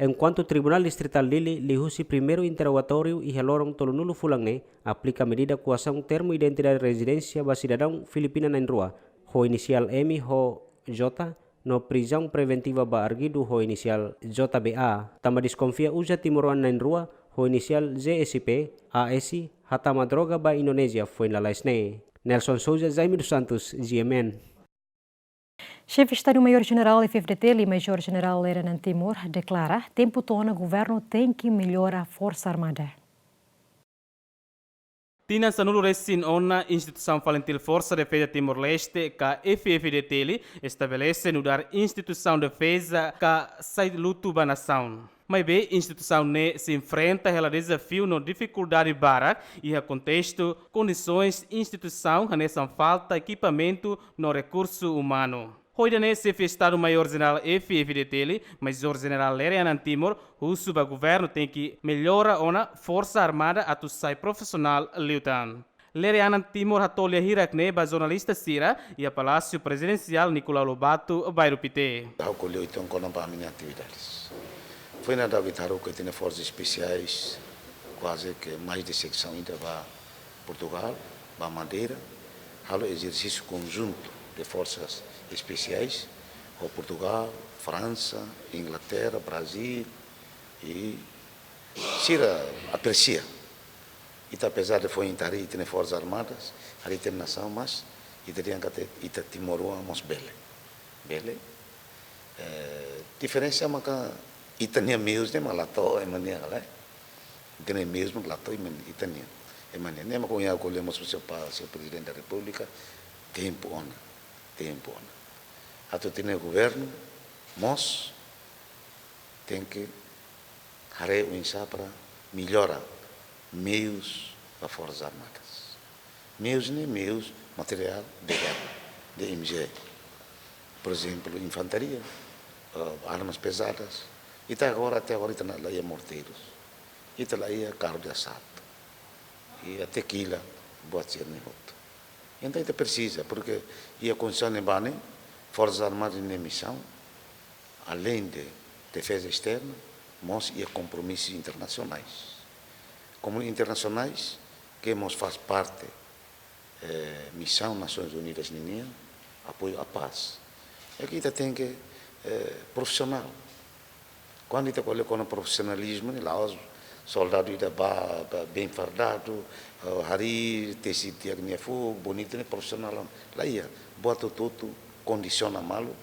Enkuantu Tribunál Distritál Dili liuhusi primeiru interrogatóriu iha loron tolunulu fulan ne'e aplika medida koasaun termu identidade rezidénsia ba sidadaun filipina na'in-rua, ho inisiál M ho J, no prizaun preventiva ba arguidu ho inisiál J B A, tanba deskonfia uza timoroan na'in-rua, ho inisiál J S P, A S, hatama droga ba Indonézia foin lalais ne'e. Nelson Souza, Jaime dos Santos, G M N. Xefe Estadu Maiór Jenerál F F D T L, Majór Jenerál Lere Anan Timur, deklara tempu to'o ona governu tenke mellora Forsa Armada. Tinan sanulu resin ona instituisaun FALINTIL Forsa Defeza Timor-Leste, ka F F D T L, estabelese nu'udar instituisaun defeza ka sai lutu ba nasaun. Maibé instituisaun ne'e sei enfrenta hela dezafiu no difikuldade barak iha kontestu kondisoens instituisaun hanesan falta ekipamentu no rekursu umanu. Ho ida-ne'e Xefe Estadu Maiór Jenerál F F D T L, Majór Jenerál Lere Anan Timur, husu ba governu tenke mellora ona Forsa Armada atu sai profisionál liután. Lere Anan Timur hato'o lia hirak-ne'e ba jornalista sira iha Palásiu Prezidensiál Nicolau Lobato, Bairru Pité. Ha'u ko'alia uitoan kona-ba ami-nia atividades. Foin daudauk ita haruka ita-nia Forsas Espesiais, kuaze ke mais de seksaun ida ba Portugál, ba Madeira, halo ezersísiu konjuntu de Forsas Espesiais, ho Portugál, Fransa, Inglaterra, Brazíl, i sira apresia. Ita, apezar de foin ita harii ita-nia Forsas Armadas, harii ita-nia nasaun, mas ita dehan katak ita timoroan mós bele. Bele. Eh, diferensa maka ita-nia meius ne'e mak la to'o ema nian, ka lae? Ita-nia meius mak la to'o ema, ita-nia, ema nian. Ne'e mak ohin ha'u ko'alia mós ho señór pa, señór Prezidente da Repúblika, tempu ona, tempu ona. Atu ita-nia governu mós tenke haree oinsá para mellora meius ba Forsas Armadas. Meius ne'e, meius materiál de guerra, de M G. Por ezemplu, infantaria, eh, armas pezadas. Ita agora, até agora, ita la iha morteirus. Ita la iha karru de asaltu. I até kila, buat sira-ne'e hotu. Entaun, ita presiza, porke iha kondisaun ne'ebá ne'e, Forsas Armadas nia misaun, aleinde defeza esterna, mós iha kompromisus internasionais. Komunidade internasionais, ke mós faz parte, eh, misaun Nasoins Unidas ninian, apoiu à paz. I ita tenke, eh, profisionál. Kuandu ita ko'alia kona-ba profisionalizmu ne'e, la'ós soldadu ida bá, bá bem fardado, eh, harii, tesi di'ak nia fuuk, bonitu ne'e profisionál. La iha, buat hotu-hotu kondisiona malu,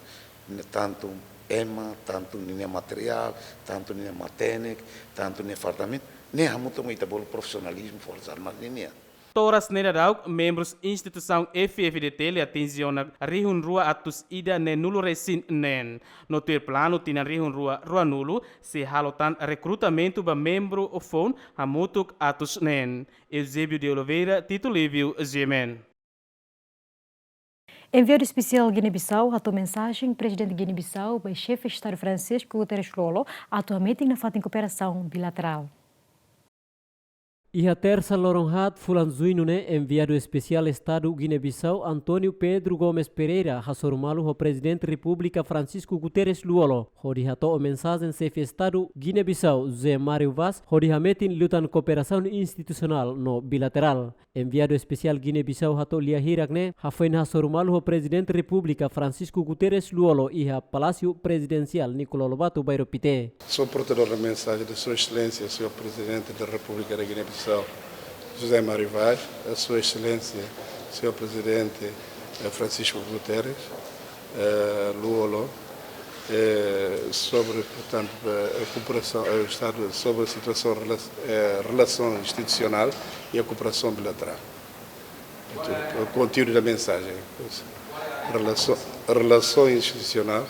ne'e tantu ema, tantu ninia materiál, tantu ninia matenek, tantu ninia fardamentu, ne'e hamutuk mak ita bolu profisionalizmu Forsas Armadas ninian. To'o oras ne'e daudaun, membrus instituisaun F F D T lia atinje ona rihun rua atus ida neen-nulu resin neen. No tuir planu tinan rihun rua ruanulu, sei halo tan rekrutamentu ba membru foun hamutuk atus neen. Eusébio de Oliveira, Tito Livio, G M N. Enviadu Espesiál Guiné-Bissau hato'o mensajen Prezidente Guiné-Bissau ba Xefe Estadu Francisco Guterres Lú-Olo atu hametin nafatin kooperasaun bilaterál. Iha Tersa loron haat fulan Juñu ne'e, Enviadu Espesiál Estadu Guiné-Bissau, António Pedro Gomes Pereira, hasoru malu ho Prezidente Repúblika Francisco Guterres Lú-Olo, hodi hato'o mensajen Xefe Estadu Guiné-Bissau, José Mário Vaz, hodi hametin liután kooperasaun institusionál no bilaterál. Enviadu Espesiál Guiné-Bissau hato'o lia hirak ne'e hafoin hasoru malu ho Prezidente Repúblika Francisco Guterres Lú-Olo iha Palásiu Prezidensiál Nicolau Lobato, Bairro Pité. Sou portador da mensagem de Sua Excelência, Senhor Presidente da República da Guiné-Bissau, José Mário Vaz, a Sua Excelência, Senhor Presidente, eh, Francisco Guterres, eh, Lú-Olo, eh, sobre, portanto, a cooperação, eh, o Estado, sobre a situação, rela-, eh, relação institucional e a cooperação bilateral. Portanto, o conteúdo da mensagem, relação, relação institucional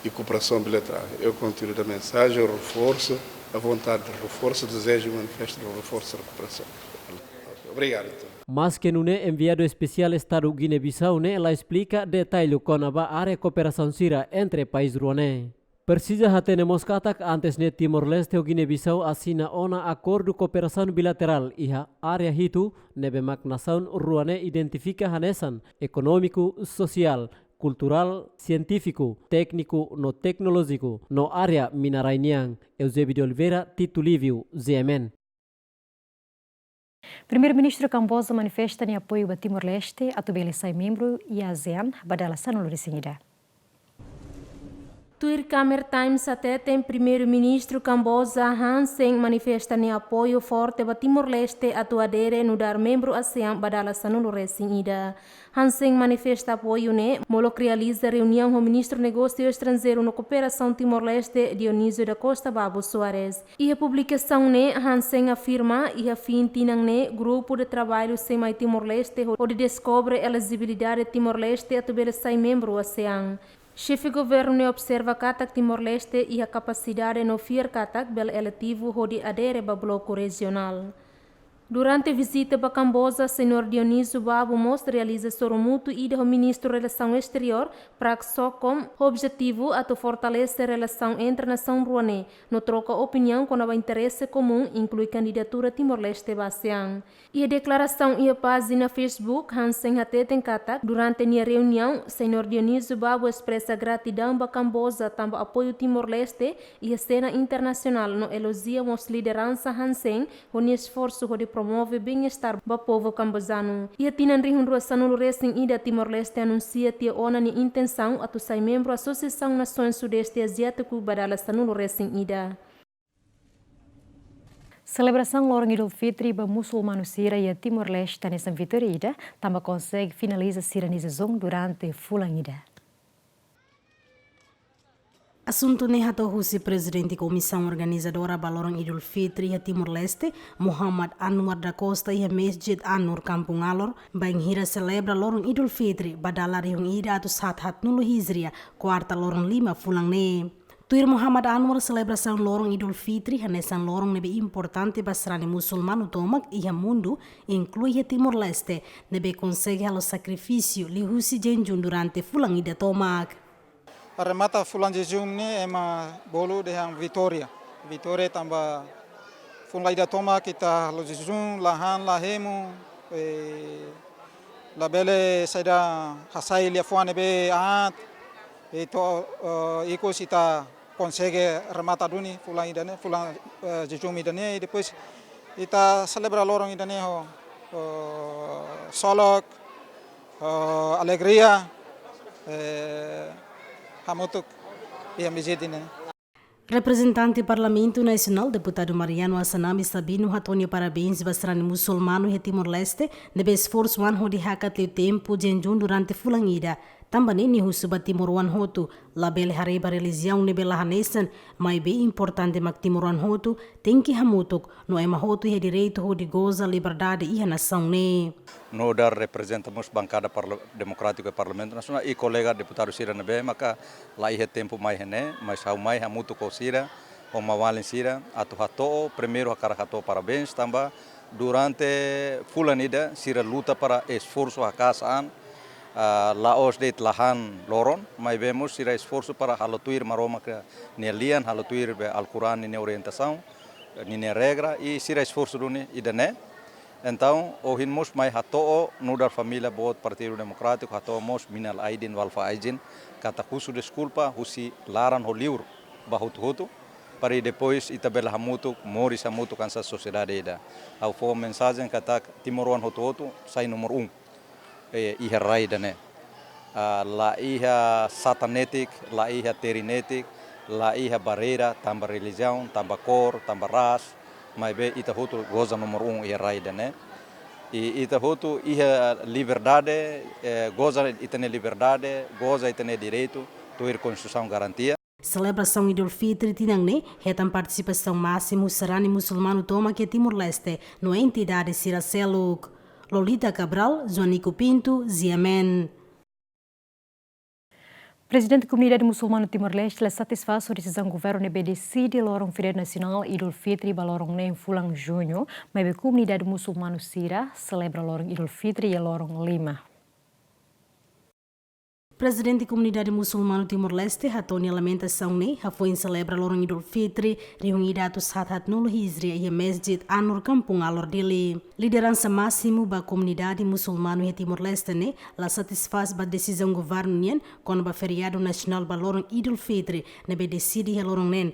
e cooperação bilateral. É o conteúdo da mensagem, o reforço, a vontade de reforço, o desejo manifesto de reforço da cooperação. Obrigado, então. Maske nune'e, Enviadu Espesiál Estadu Guiné-Bissau ne'e la esplika detalle kona-ba área kooperasaun sira entre país rua ne'e. Presiza hatene mós katak antes ne'e Timor-Leste ho Guiné-Bissau asina ona akordu kooperasaun bilaterál iha área hitu ne'ebé mak nasaun rua ne'e identifika hanesan ekonómiku, sosiál, kulturál, sientífiku, tékniku no teknolójiku, no área mina-rai nian. Eusébio de Oliveira, Tito Livio, G M N. Primeiru-Ministru Kamboja manifesta nia apoiu ba Timor-Leste atu bele sai membru iha ASEAN ba dala sanulu resin ida. Tuir Khmer Times hateten, Primeiru-Ministru Kamboja Hun Sen manifesta nia apoiu forte ba Timor-Leste atu adere nu'udar membru ASEAN ba dala sanulu resin ida. Hun Sen manifesta apoiu ne'e molok realiza reuniaun ho Ministru Negósiu Estranjeiru no Kooperasaun Timor-Leste, Dionísio da Costa Babo Soares. Iha publikasaun ne'e, Hun Sen afirma, iha fin tinan ne'e, grupu de traballu sei mai Timor-Leste ho-, hodi deskobre elejibilidade Timor-Leste atu bele sai membru ASEAN. Xefe governu ne'e observa katak Timor-Leste iha kapasidade no fiar katak bele elejivu hodi adere ba bloku rejionál. Durante vizita ba Kamboja, Señór Dionísio Babo mós realiza sorumutu ida ho Ministru Relasaun Exteriór, Prak Sokhonn, ho objetivu atu fortalese relasaun entre nasaun rua ne'e, no troka opiniaun kona-ba interese komún, inklui kandidatura Timor-Leste ba ASEAN. Iha deklarasaun iha pájina Facebook, Hun Sen hateten katak, durante nia reuniaun, Señór Dionísio Babo espresa gratidaun ba Kamboja tanba apoiu Timor-Leste iha sena internasionál no elojia mós lideransa Hun Sen ho nia esforsu hodi promove bem-estar ba povu kambojanu. Iha tinan rihun rua sanulu resin ida, Timor-Leste anunsia tiha ona nia intensaun atu sai membru Asosiasaun Nasoins Sudeste Aziátiku ba dala sanulu resin ida. Selebrasaun loron Idul Fitri ba musulmanu sira iha Timor-Leste hanesan vitória ida, tanba konsege finaliza sira-nia jejuns durante fulan ida. Asuntu ne'e hato'o husi Prezidente Komisaun Organizadora ba loron Idul Fitri iha Timor-Leste, Muhammad Anwar da Costa, iha Masjid An-Nur, Kampung Alor, bainhira selebra loron Idul Fitri ba dala rihun ida atus haat haatnulu Hijria, kuarta loron lima fulan ne'e. Tuir Muhammad Anwar, selebrasaun loron Idul Fitri hanesan loron ne'ebé importante ba sarani musulmanu tomak iha mundu, inklui iha Timor-Leste, ne'ebé konsege halo sakrifísiu liuhusi jejún durante fulan ida tomak. Remata fulan jejún ne'e ema bolu dehan vitória. Vitória tanba fulan ida tomak ita halo jejún, la han, la hemu, eh, labele saida hasai liafuan ne'ebé aat, eh, to'o, eh, ikus ita konsege remata duni fulan ida-ne'e, fulan, eh, jejún ida-ne'e, i depois ita selebra loron ida-ne'e ho, eh, solok, eh, alegria, eh, hamutuk iha mezid ne'e. Reprezentante Parlamentu Nasionál, Deputadu Mariano Assanami Sabino, hato'o nia parabéns ba sarani musulmanu iha Timor-Leste ne'ebé esforsu an hodi hakat liu tempu jejún durante fulan ida. Tanba ne'e nia husu ba timoroan hotu, labele haree ba relijiaun ne'ebé la hanesan, maibé importante mak timoroan hotu tenke hamutuk, no ema hotu iha direitu hodi goza liberdade iha nasaun ne'e. Nu'udar reprezenta mós bankada parla-, demokrátiku iha Parlamentu Nasionál i kolega deputadu sira ne'ebé maka la iha tempu mai iha ne'e, mas ha'u mai hamutuk ho sira, ho maun-alin sira, atu hato'o, primeiru hakarak hato'o parabéns, tanba durante fulan ida sira luta para esforsu haka'as an, ah, la'ós de'it la han loron, maibé mós sira esforsu para halo tuir Maromak nia lian, halo tuir be Al-Quran ninia orientasaun, ninia regra, i sira esforsu duni ida-ne'e. Entaun, ohin mós mai hato'o nu'udar família boot Partidu Demokrátiku, hato'o mós minal aidin wal faizin, katak husu deskulpa husi laran ho liur ba hotu-hotu, para depois ita bele hamutuk, moris hamutuk hanesan sosiedade ida. Ha'u fó mensajen katak timoroan hotu-hotu sai nomor um, eh, iha rai ida-ne'e. Ah, la iha satanetik, la iha terinetik, la iha bareira tanba relijiaun, tanba kór, tanba ras, maibé ita hotu goza nomor um iha rai ida-ne'e. I ita hotu iha liberdade, eh, goza ita-nia liberdade, goza ita-nia direitu, tuir Konstituisaun garantia. Selebrasaun Idul Fitri tinan ne'e hetan partisipasaun másimu sarani musulmanu tomak iha Timor-Leste, no entidade sira seluk. Lolita Cabral, Joanico Pinto, G M N. Prezidente Komunidade Musulmanu Timor-Leste la satisfás ho desizaun governu ne'ebé deside loron feriadu nasionál Idul Fitri ba loron neen fulan Juñu, maibé komunidade musulmanu sira selebra loron Idul Fitri iha loron lima. Prezidente Komunidade Musulmanu Timor-Leste hato'o nia lamentasaun ne'e hafoin selebra loron Idul Fitri rihun ida atus haat haatnulu Hijria iha Masjid An-Nur Kampung Alor, Dili. Lideransa másimu ba komunidade musulmanu iha Timor-Leste ne'e la satisfás ba desizaun governu nian kona-ba feriadu nasionál ba loron Idul Fitri ne'ebé deside iha loron neen.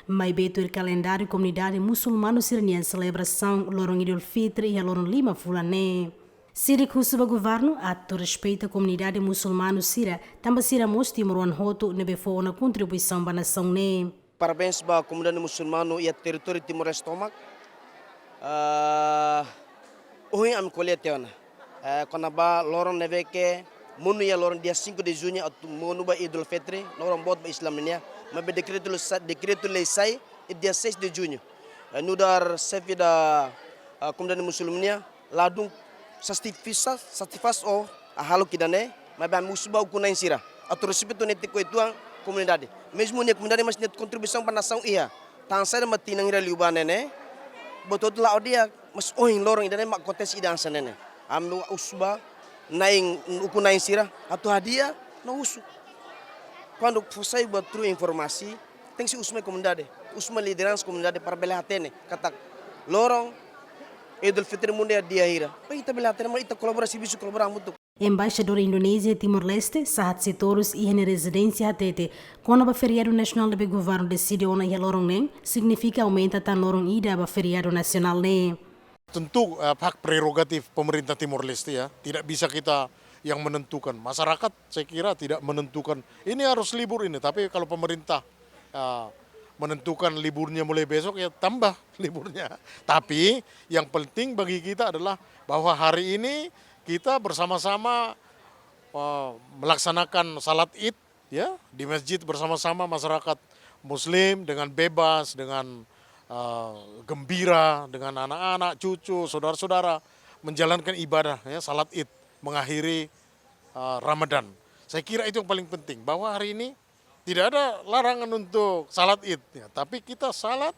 Maibé tuir kalendáriu komunidade musulmanu sira-nian selebrasaun loron Idul Fitri iha loron lima fulan ne'e. Sira husu ba governu atu respeita komunidade musulmanu sira, tanba sira mós timoroan hotu ne'ebé fó ona kontribuisaun ba nasaun ne'e. Parabéns ba komunidade musulmanu iha territóriu Timor-Leste tomak. Ah, ohin ami ko'alia tiha ona, eh, kona-ba loron ne'ebé ke monu iha loron dia cinco de junho atu monu ba Idul Fitri, loron boot ba Islam nian. Maibé dekretu lei sa-, dekretu lei sai iha dia seis de junho. Eh, nu'udar xefe da, ah, komunidade musulmanu nian, ladún satisfás, satisfás ho hahalok ida-ne'e, maibé ami husu ba ukun-na'in sira atu respeitu netik oituan komunidade. Mezmu nia komunidade, mas nia kontribuisaun ba nasaun iha. Tansá mak tinan hira liubá ne'e, buat hotu la'o di'ak, mas ohin loron ida-ne'e mak akontese ida hanesan ne'e. Ami husu ba na'in, ukun-na'in sira atu hadi'a no husu. Kuandu fó sai buat true informasi, tenke husu mai komunidade, husu mai lideransa komunidade para bele hatene katak loron Idul Fitri mundu iha dia hira. Para ita bele hatene, mak ita kolabora, servisu kolabora hamutuk. Embaixadór Indonézia iha Timor-Leste, Sahat Sitorus, iha nia rezidénsia hatete, kona-ba feriadu nasionál ne'ebé governu deside ona iha loron neen, signifika aumenta tan loron ida ba feriadu nasionál ne'e. Tentu, eh, hak prerogatif pemerintah Timor-Leste, ya, tidak bisa kita yang menentukan. Masyarakat, saya kira, tidak menentukan ini harus libur ini, tapi kalau pemerintah, eh, menentukan liburnya mulai besok, ya tambah liburnya. Tapi yang penting bagi kita adalah bahwa hari ini kita bersama-sama, eh, melaksanakan salat Id, ya, di masjid bersama-sama masyarakat Muslim dengan bebas, dengan, eh, gembira, dengan anak-anak, cucu, saudara-saudara menjalankan ibadah, ya, salat Id, mengakhiri, eh, Ramadan. Saya kira itu yang paling penting, bahwa hari ini Tidak ada larangan untuk salat Id, ya, tapi kita salat,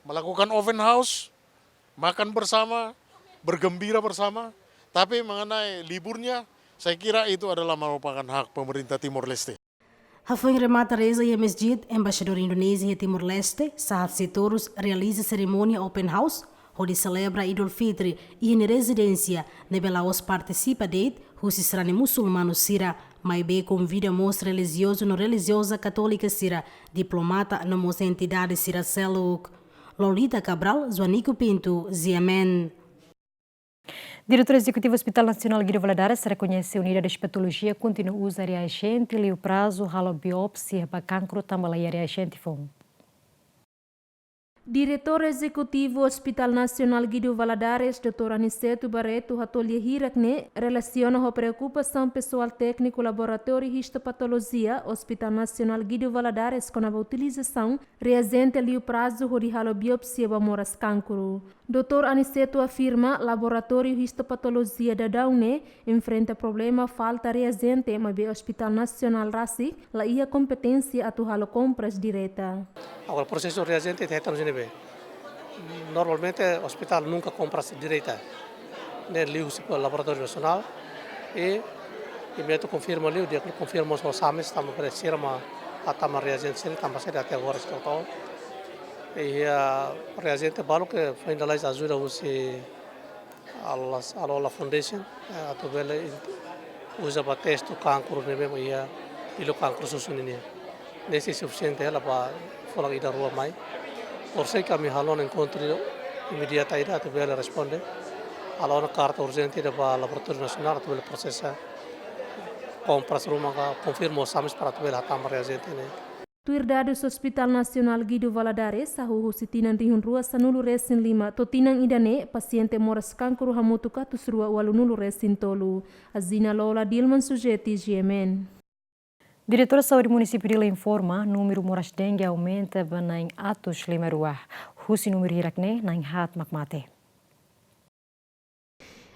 melakukan open house, makan bersama, bergembira bersama. Tapi mengenai liburnya, saya kira itu adalah merupakan hak pemerintah Timor Leste. Hafoin remata reza iha masjid, Embaixadór Indonézia iha Timor-Leste, Sahat Sitorus, realiza serimónia open house hodi selebra Idul Fitri iha nia rezidénsia, ne'ebé la'ós partisipa de'it husi sarani musulmanu sira, maibé konvida mós relijiozu no relijioza katólika sira, diplomata no mós entidade sira seluk. Lolita Cabral, Joanico Pinto, G M N. Diretór Ezekutivu Hospital Nasionál Guido Valadares rekoñese unidade de patolojia kontinua uza reajente liu prazu halo biópsia ba kankru tanba laiha reajente foun. Diretór Ezekutivu Hospital Nasionál Guido Valadares, doutór Aniceto Barreto, hato'o lia hirak ne'e relasiona ho preokupasaun pesoál tékniku laboratóriu histopatolojia Hospital Nasionál Guido Valadares kona-ba utilizasaun reajente liu prazu hodi halo biópsia ba moras kankru. Doutór Aniceto afirma, laboratóriu histopatolojia daudaun ne'e enfrenta problema falta reajente, maibé Hospital Nasionál rasik laiha kompeténsia atu halo kompras direta. Agora, prosesu reajente ita hetan husi ne'ebé? Normalmente, hospital nunka kompras direta. Ne'e liuhusi laboratóriu nasionál. I, i metu konfirma liu, dia konfirma ho SAMES, tanba presiza ma hatama reajente sira, tanba sira até agora estou. I, ah, reajente balu ke finalize ajuda husi Al-, Al-Ola Foundation, eh, atu bele in-, uza ba teste kankru ne'ebé iha, ilu kankru susu nian. Ne'e sei sufisiente hela ba fulan ida rua mai. Por sei kami halo enkontru imediata ida atu bele responde. Halo ona karta urjente ida ba laboratóriu nasionál atu bele prosesa kompras ruma ka konfirma ho SAMES para atu bele hatama reajente ne'e. Tuir dadus Hospital Nasionál Guido Valadares, hahú husi tinan rihun rua sanulu resin lima to'o tinan ida-ne'e, pasiente moras kankru hamutuk atus rua ualunulu resin tolu. Azina Lola, Dilman Sujeti, G M N. Diretór Saúde Munisípiu Dili informa, númeru moras dengue aumenta ba na'in atus lima rua. Husi númeru hirak ne'e, na'in haat mak mate.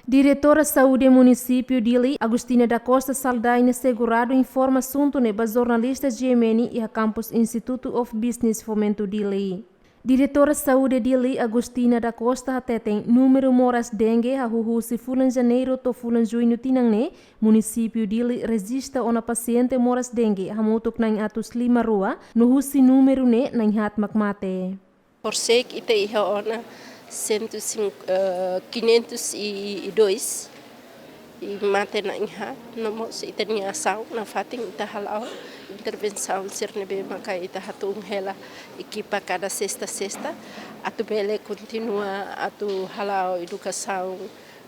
Diretora Saúde Munisípiu Dili, Agostina da Costa Saldanha Segurado, informa asuntu ne'e ba jornalista G M N iha kampus Institute of Business Fomento Dili. Diretora Saúde Dili, Agostina da Costa, hateten númeru moras dengue hahú husi fulan Janeiru to'o fulan Juñu tinan ne'e, munisípiu Dili rejista ona pasiente moras dengue hamutuk na'in atus lima rua, no husi númeru ne'e na'in haat mak mate. Horisehik ita iha ona sentu sinku, eh, quinhentos e dois, i mate na'in haat, no mós ita-nia asaun nafatin ita hala'o intervensaun sira ne'ebé maka ita hatún hela ekipa kada sesta-sesta, atu bele kontinua atu hala'o edukasaun,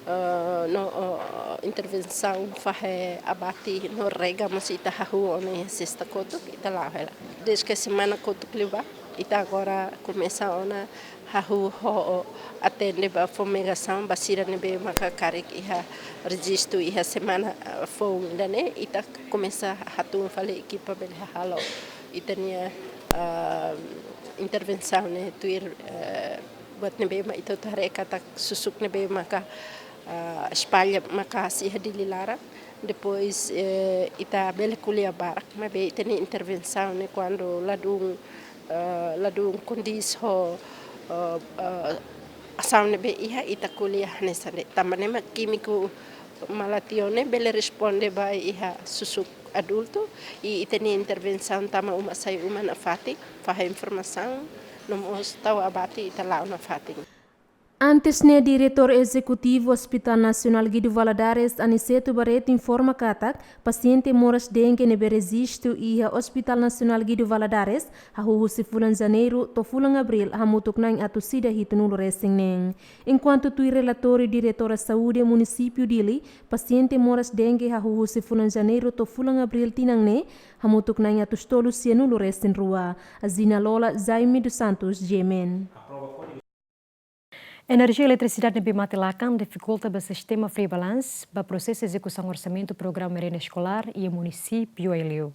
eh, no, eh, intervensaun fahe abate no rega mós ita hahú ona iha sesta kotuk, ita la'o hela. Dezde ke semana kotuk liubá, ita agora komesa ona hahú ho atende ba fumigasaun ba sira ne'ebé maka karik iha rejistu iha semana, eh, foun ida-ne'e, ita komesa hatún fali ekipa bele halo ita-nia, eh, intervensaun ne'e tuir, eh, buat ne'ebé mak ita haree katak susuk ne'ebé maka, ah, espalla maka'as iha Dili laran. Depois, eh, ita bele ko'alia barak, maibé ita-nia intervensaun ne'e kuandu ladún, eh, ladún kondiz ho, eh, eh, asaun ne'ebé iha, ita ko'alia hanesan ne'e. Tanba ne'e mak kímiku malation ne'e bele responde ba iha susuk adultu, i ita-nia intervensaun tama uma sai uma nafatin, fahe informasaun, no mós tau abate ita la'o nafatin. Antes ne'e, Diretór Ezekutivu Hospital Nasionál Guido Valadares, Aniceto Barreto, informa katak pasiente moras dengue ne'ebé rejistu iha Hospital Nasionál Guido Valadares hahú husi fulan Janeiru to'o fulan Abríl hamutuk na'in atus ida hitunulu resin neen. Enkuantu tuir relatóriu Diretora Saúde Munisípiu Dili, pasiente moras dengue hahú husi fulan Janeiru to'o fulan Abríl tinan ne'e hamutuk na'in atus tolu sianulu resin rua. Azina Lola, Jaime dos Santos, G M N. Enerjia eletrisidade ne'ebé mate lakan difikulta ba sistema free balance ba prosesu ezekusaun orsamentu programa merenda eskolár iha munisípiu Aileu.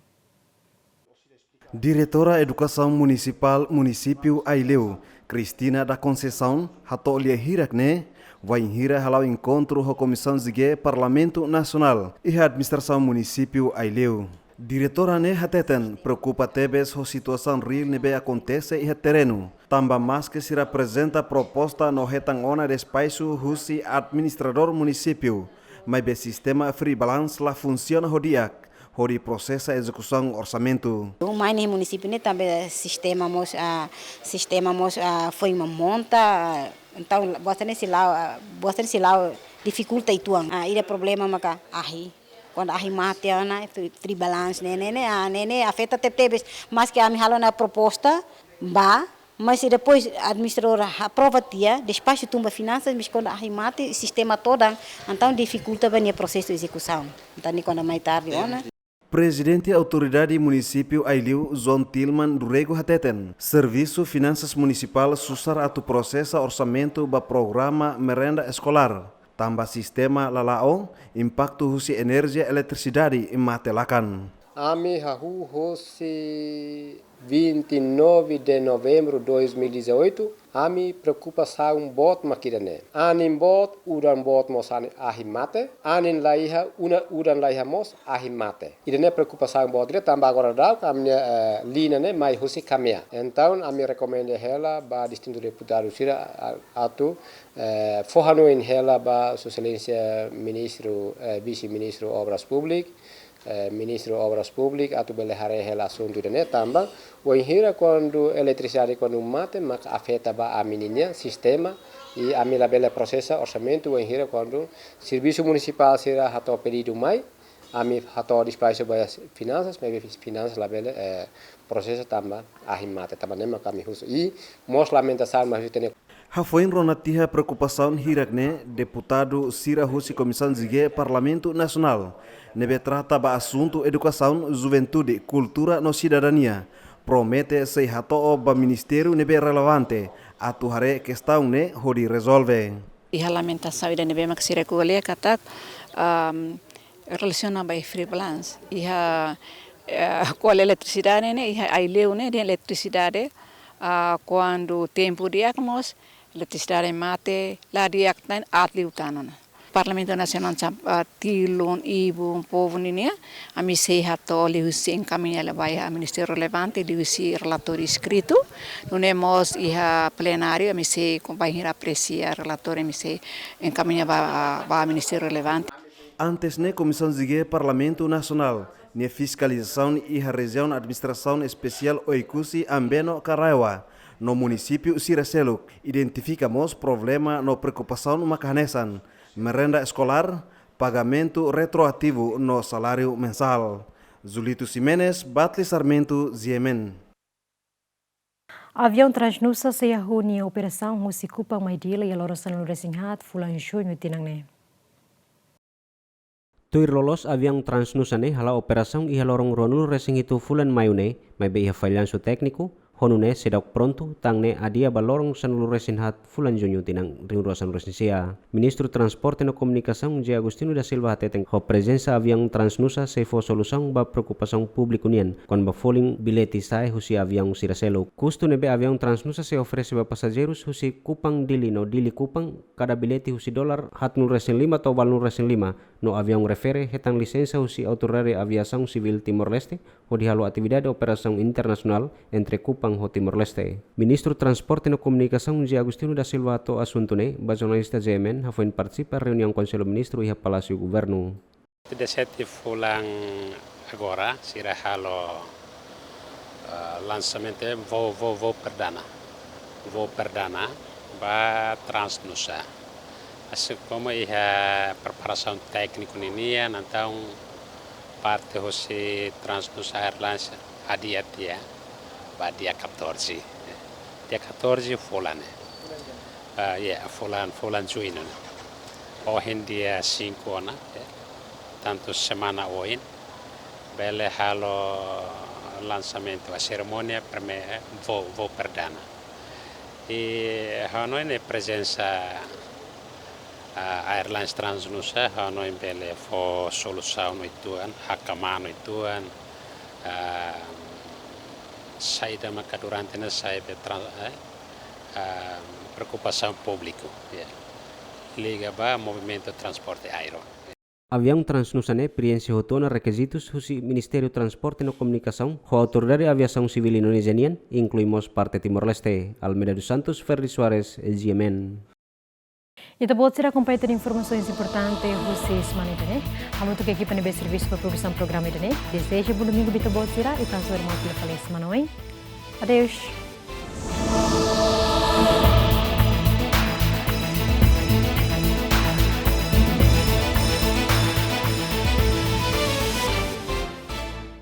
Diretora Edukasaun Munisipál munisípiu Aileu, Cristina da Conceição, hato'o lia hirak ne'e, wainhira hala'o enkontru ho Komisaun G Parlamentu Nasionál iha administrasaun munisípiu Aileu. Diretora ne'e hateten preokupa tebes ho situasaun reál ne'ebé akontese iha terrenu. Tanba maske sira aprezenta proposta no hetan ona despaxu husi administradór munisípiu, maibé sistema free balance la funsiona ho di'ak hodi prosesa ezekusaun orsamentu. Mai ne'e munisípiu ne'e tanba sistema mós, ah, sistema mós, ah, foin mak monta, ah, entaun, buat ne'e sei la'o, ah, buat ne'e sei la'o difikulta uitoan. Ah, ida problema maka ahi. Kuandu ahi mate ona, fri-, free balance ne'e, ne'e, ne'e, ah, ne'e, ne'e afeta tebetebes. Maske ami halo ona proposta, ba, mas se depois administradór aprova tiha, despaxu tun ba finansas, mas kuandu ahi mate, sistema todan, entaun difikulta ba nia prosesu ezekusaun. Entaun ne'e kuandu mai tarde ona. Prezidente Autoridade Munisípiu Aileu, João Tilman do Rego hateten, servisu finansas munisipál susar atu prosesa orsamentu ba programa merenda eskolár. Tanba sistema la la'o, impaktu husi enerjia eletrisidade mate lakan. Ami hahú hosi vinte e nove de novembro dois mil e dezoito, ami preokupasaun boot mak ida-ne'e. Anin boot, udan boot mós anin ahi mate. Anin la iha, udan, udan la iha mós ahi mate. Ida-ne'e preokupasaun boot ida tanba agora daudaun ami-nia, eh, liña ne'e mai husi Kamea. Entaun ami rekomenda hela ba distintu deputadu sira, a-, atu, eh, fó hanoin hela ba Sua Exelénsia Ministru, eh, Vise-Ministru Obras Públikas, eh, Ministru Obras Públikas atu bele haree hela asuntu ida-ne'e tanba wainhira kuandu eletrisidade kuandu mate maka afeta ba ami-nia sistema i ami labele prosesa orsamentu wainhira kuandu servisu munisipál sira hato'o pedidu mai, ami hato'o despaxu ba finansas, maibé finansas labele, eh, prosesa tanba ahi mate, tanba ne'e maka ami husu. I mós lamentasaun mak husi tene. Hafoin rona tiha preokupasaun hirak ne'e, deputadu sira husi Komisaun G Parlamentu Nasionál ne'ebé trata ba asuntu edukasaun, juventude, kultura no sidadania promete sei hato'o ba ministériu ne'ebé relevante atu haree kestaun ne'e hodi rezolve. Iha lamentasaun ida ne'ebé mak sira ko'alia katak, am, relasiona ba free balance. Iha, eh, kual eletrisidade ne'e, iha Aileu ne'e, dehan eletrisidade, ah, kuandu tempu di'ak mós, eletrisidade mate, la di'ak tan, aat liután ona. Parlamentu Nasionál sam-, ah, tilun, ibun, povu ninia, ami sei hato'o liuhusi enkamiña hela ba iha ministériu relevante, liuhusi relatóriu eskritu, nune'e mós iha plenáriu, ami sei, bainhira apresia relatóriu, ami sei enkamiña ba, ba ministériu relevante. Antes ne'e Komisaun G Parlamentu Nasionál nia fiskalizasaun iha Rejiaun Administrasaun Espesiál Oekusi Ambeno Karaewa no munisípiu sira seluk identifika mós problema no preokupasaun maka hanesan merenda eskolár, pagamentu retroativu no saláriu mensál. Julito Ximenes, Batli Sarmento, G M N. Aviaun Transnusa sei hahú nia operasaun husi Kupang mai Dili iha loron sanulu-resin-haat fulan Juñu tinan ne'e. Tuir loloos aviaun Transnusa ne'e hala'o operasaun iha loron ruanulu-resin-hitu fulan Maiu ne'e, maibé iha fallansu tékniku, ho nune'e seidauk prontu, tan ne'e adia ba loron sanulu-resin-haat fulan Juñu tinan rihun rua sanulu-resin-sia. Ministru Transporte no Komunikasaun José Agostinho da Silva hateten ho prezensa aviaun Transnusa sei fó solusaun ba preokupasaun públiku nian kona-ba folin billete sa'e husi aviaun sira seluk. Kustu ne'ebé aviaun Transnusa sei oferese ba pasajeirus husi Kupang Dili no Dili Kupang, kada billete husi dolar haatnulu-resin-lima to'o ualunulu-resin-lima, no aviaun refere hetan lisensa husi Autoridade Aviasaun Sivíl Timor-Leste, hodi halo atividade operasaun internasionál entre Kupang ho Timor-Leste. Ministru Transporte no Komunikasaun José Agostinho da Silva hato'o asuntu ne'e ba jornalista G M N hafoin partisipa reuniaun Konsellu Ministru iha Palásiu Governu. Dia sete fulan agora, sira halo, eh, lansamentu voo, voo, voo perdana. Voo perdana ba Transnusa. Asin komu iha preparasaun tékniku ninian, entaun parte husi Transnusa Airlines adia tiha ba dia catorze. Dia catorze fulan ne'e. Ah, ya, fulan, fulan Juñu ne'e. Ohin dia cinco ona, ya. Tantu semana oin bele halo lansamentu, a serimónia prime-, voo, voo perdana. I ha'u hanoin ne'e prezensa, ah, Airlines Transnusa, ha'u hanoin bele fó solusaun uitoan, hakmaan uitoan, ah, saida maka durante ne'e sai be tran-, eh, ah, preokupasaun públiku, ya. Liga ba movimentu transporte aéreu. Aviaun transnusa ne'e prienxe hotu ona rekizitus husi Ministériu Transporte no Komunikasaun ho Autoridade Aviasaun Sivíl Indonézia nian, inklui mós parte Timor-Leste. Almeida dos Santos, Ferdi Soares, G M N. Ita-boot sira akompaña tan informasaun importante husi semana ida-ne'e. Hamutuk ho ekipa ne'ebé servisu ba produsaun programa ida-ne'e, dezeja bom domingu ba ita-boot sira, i tanba semana fila fali semana oin. Adeus.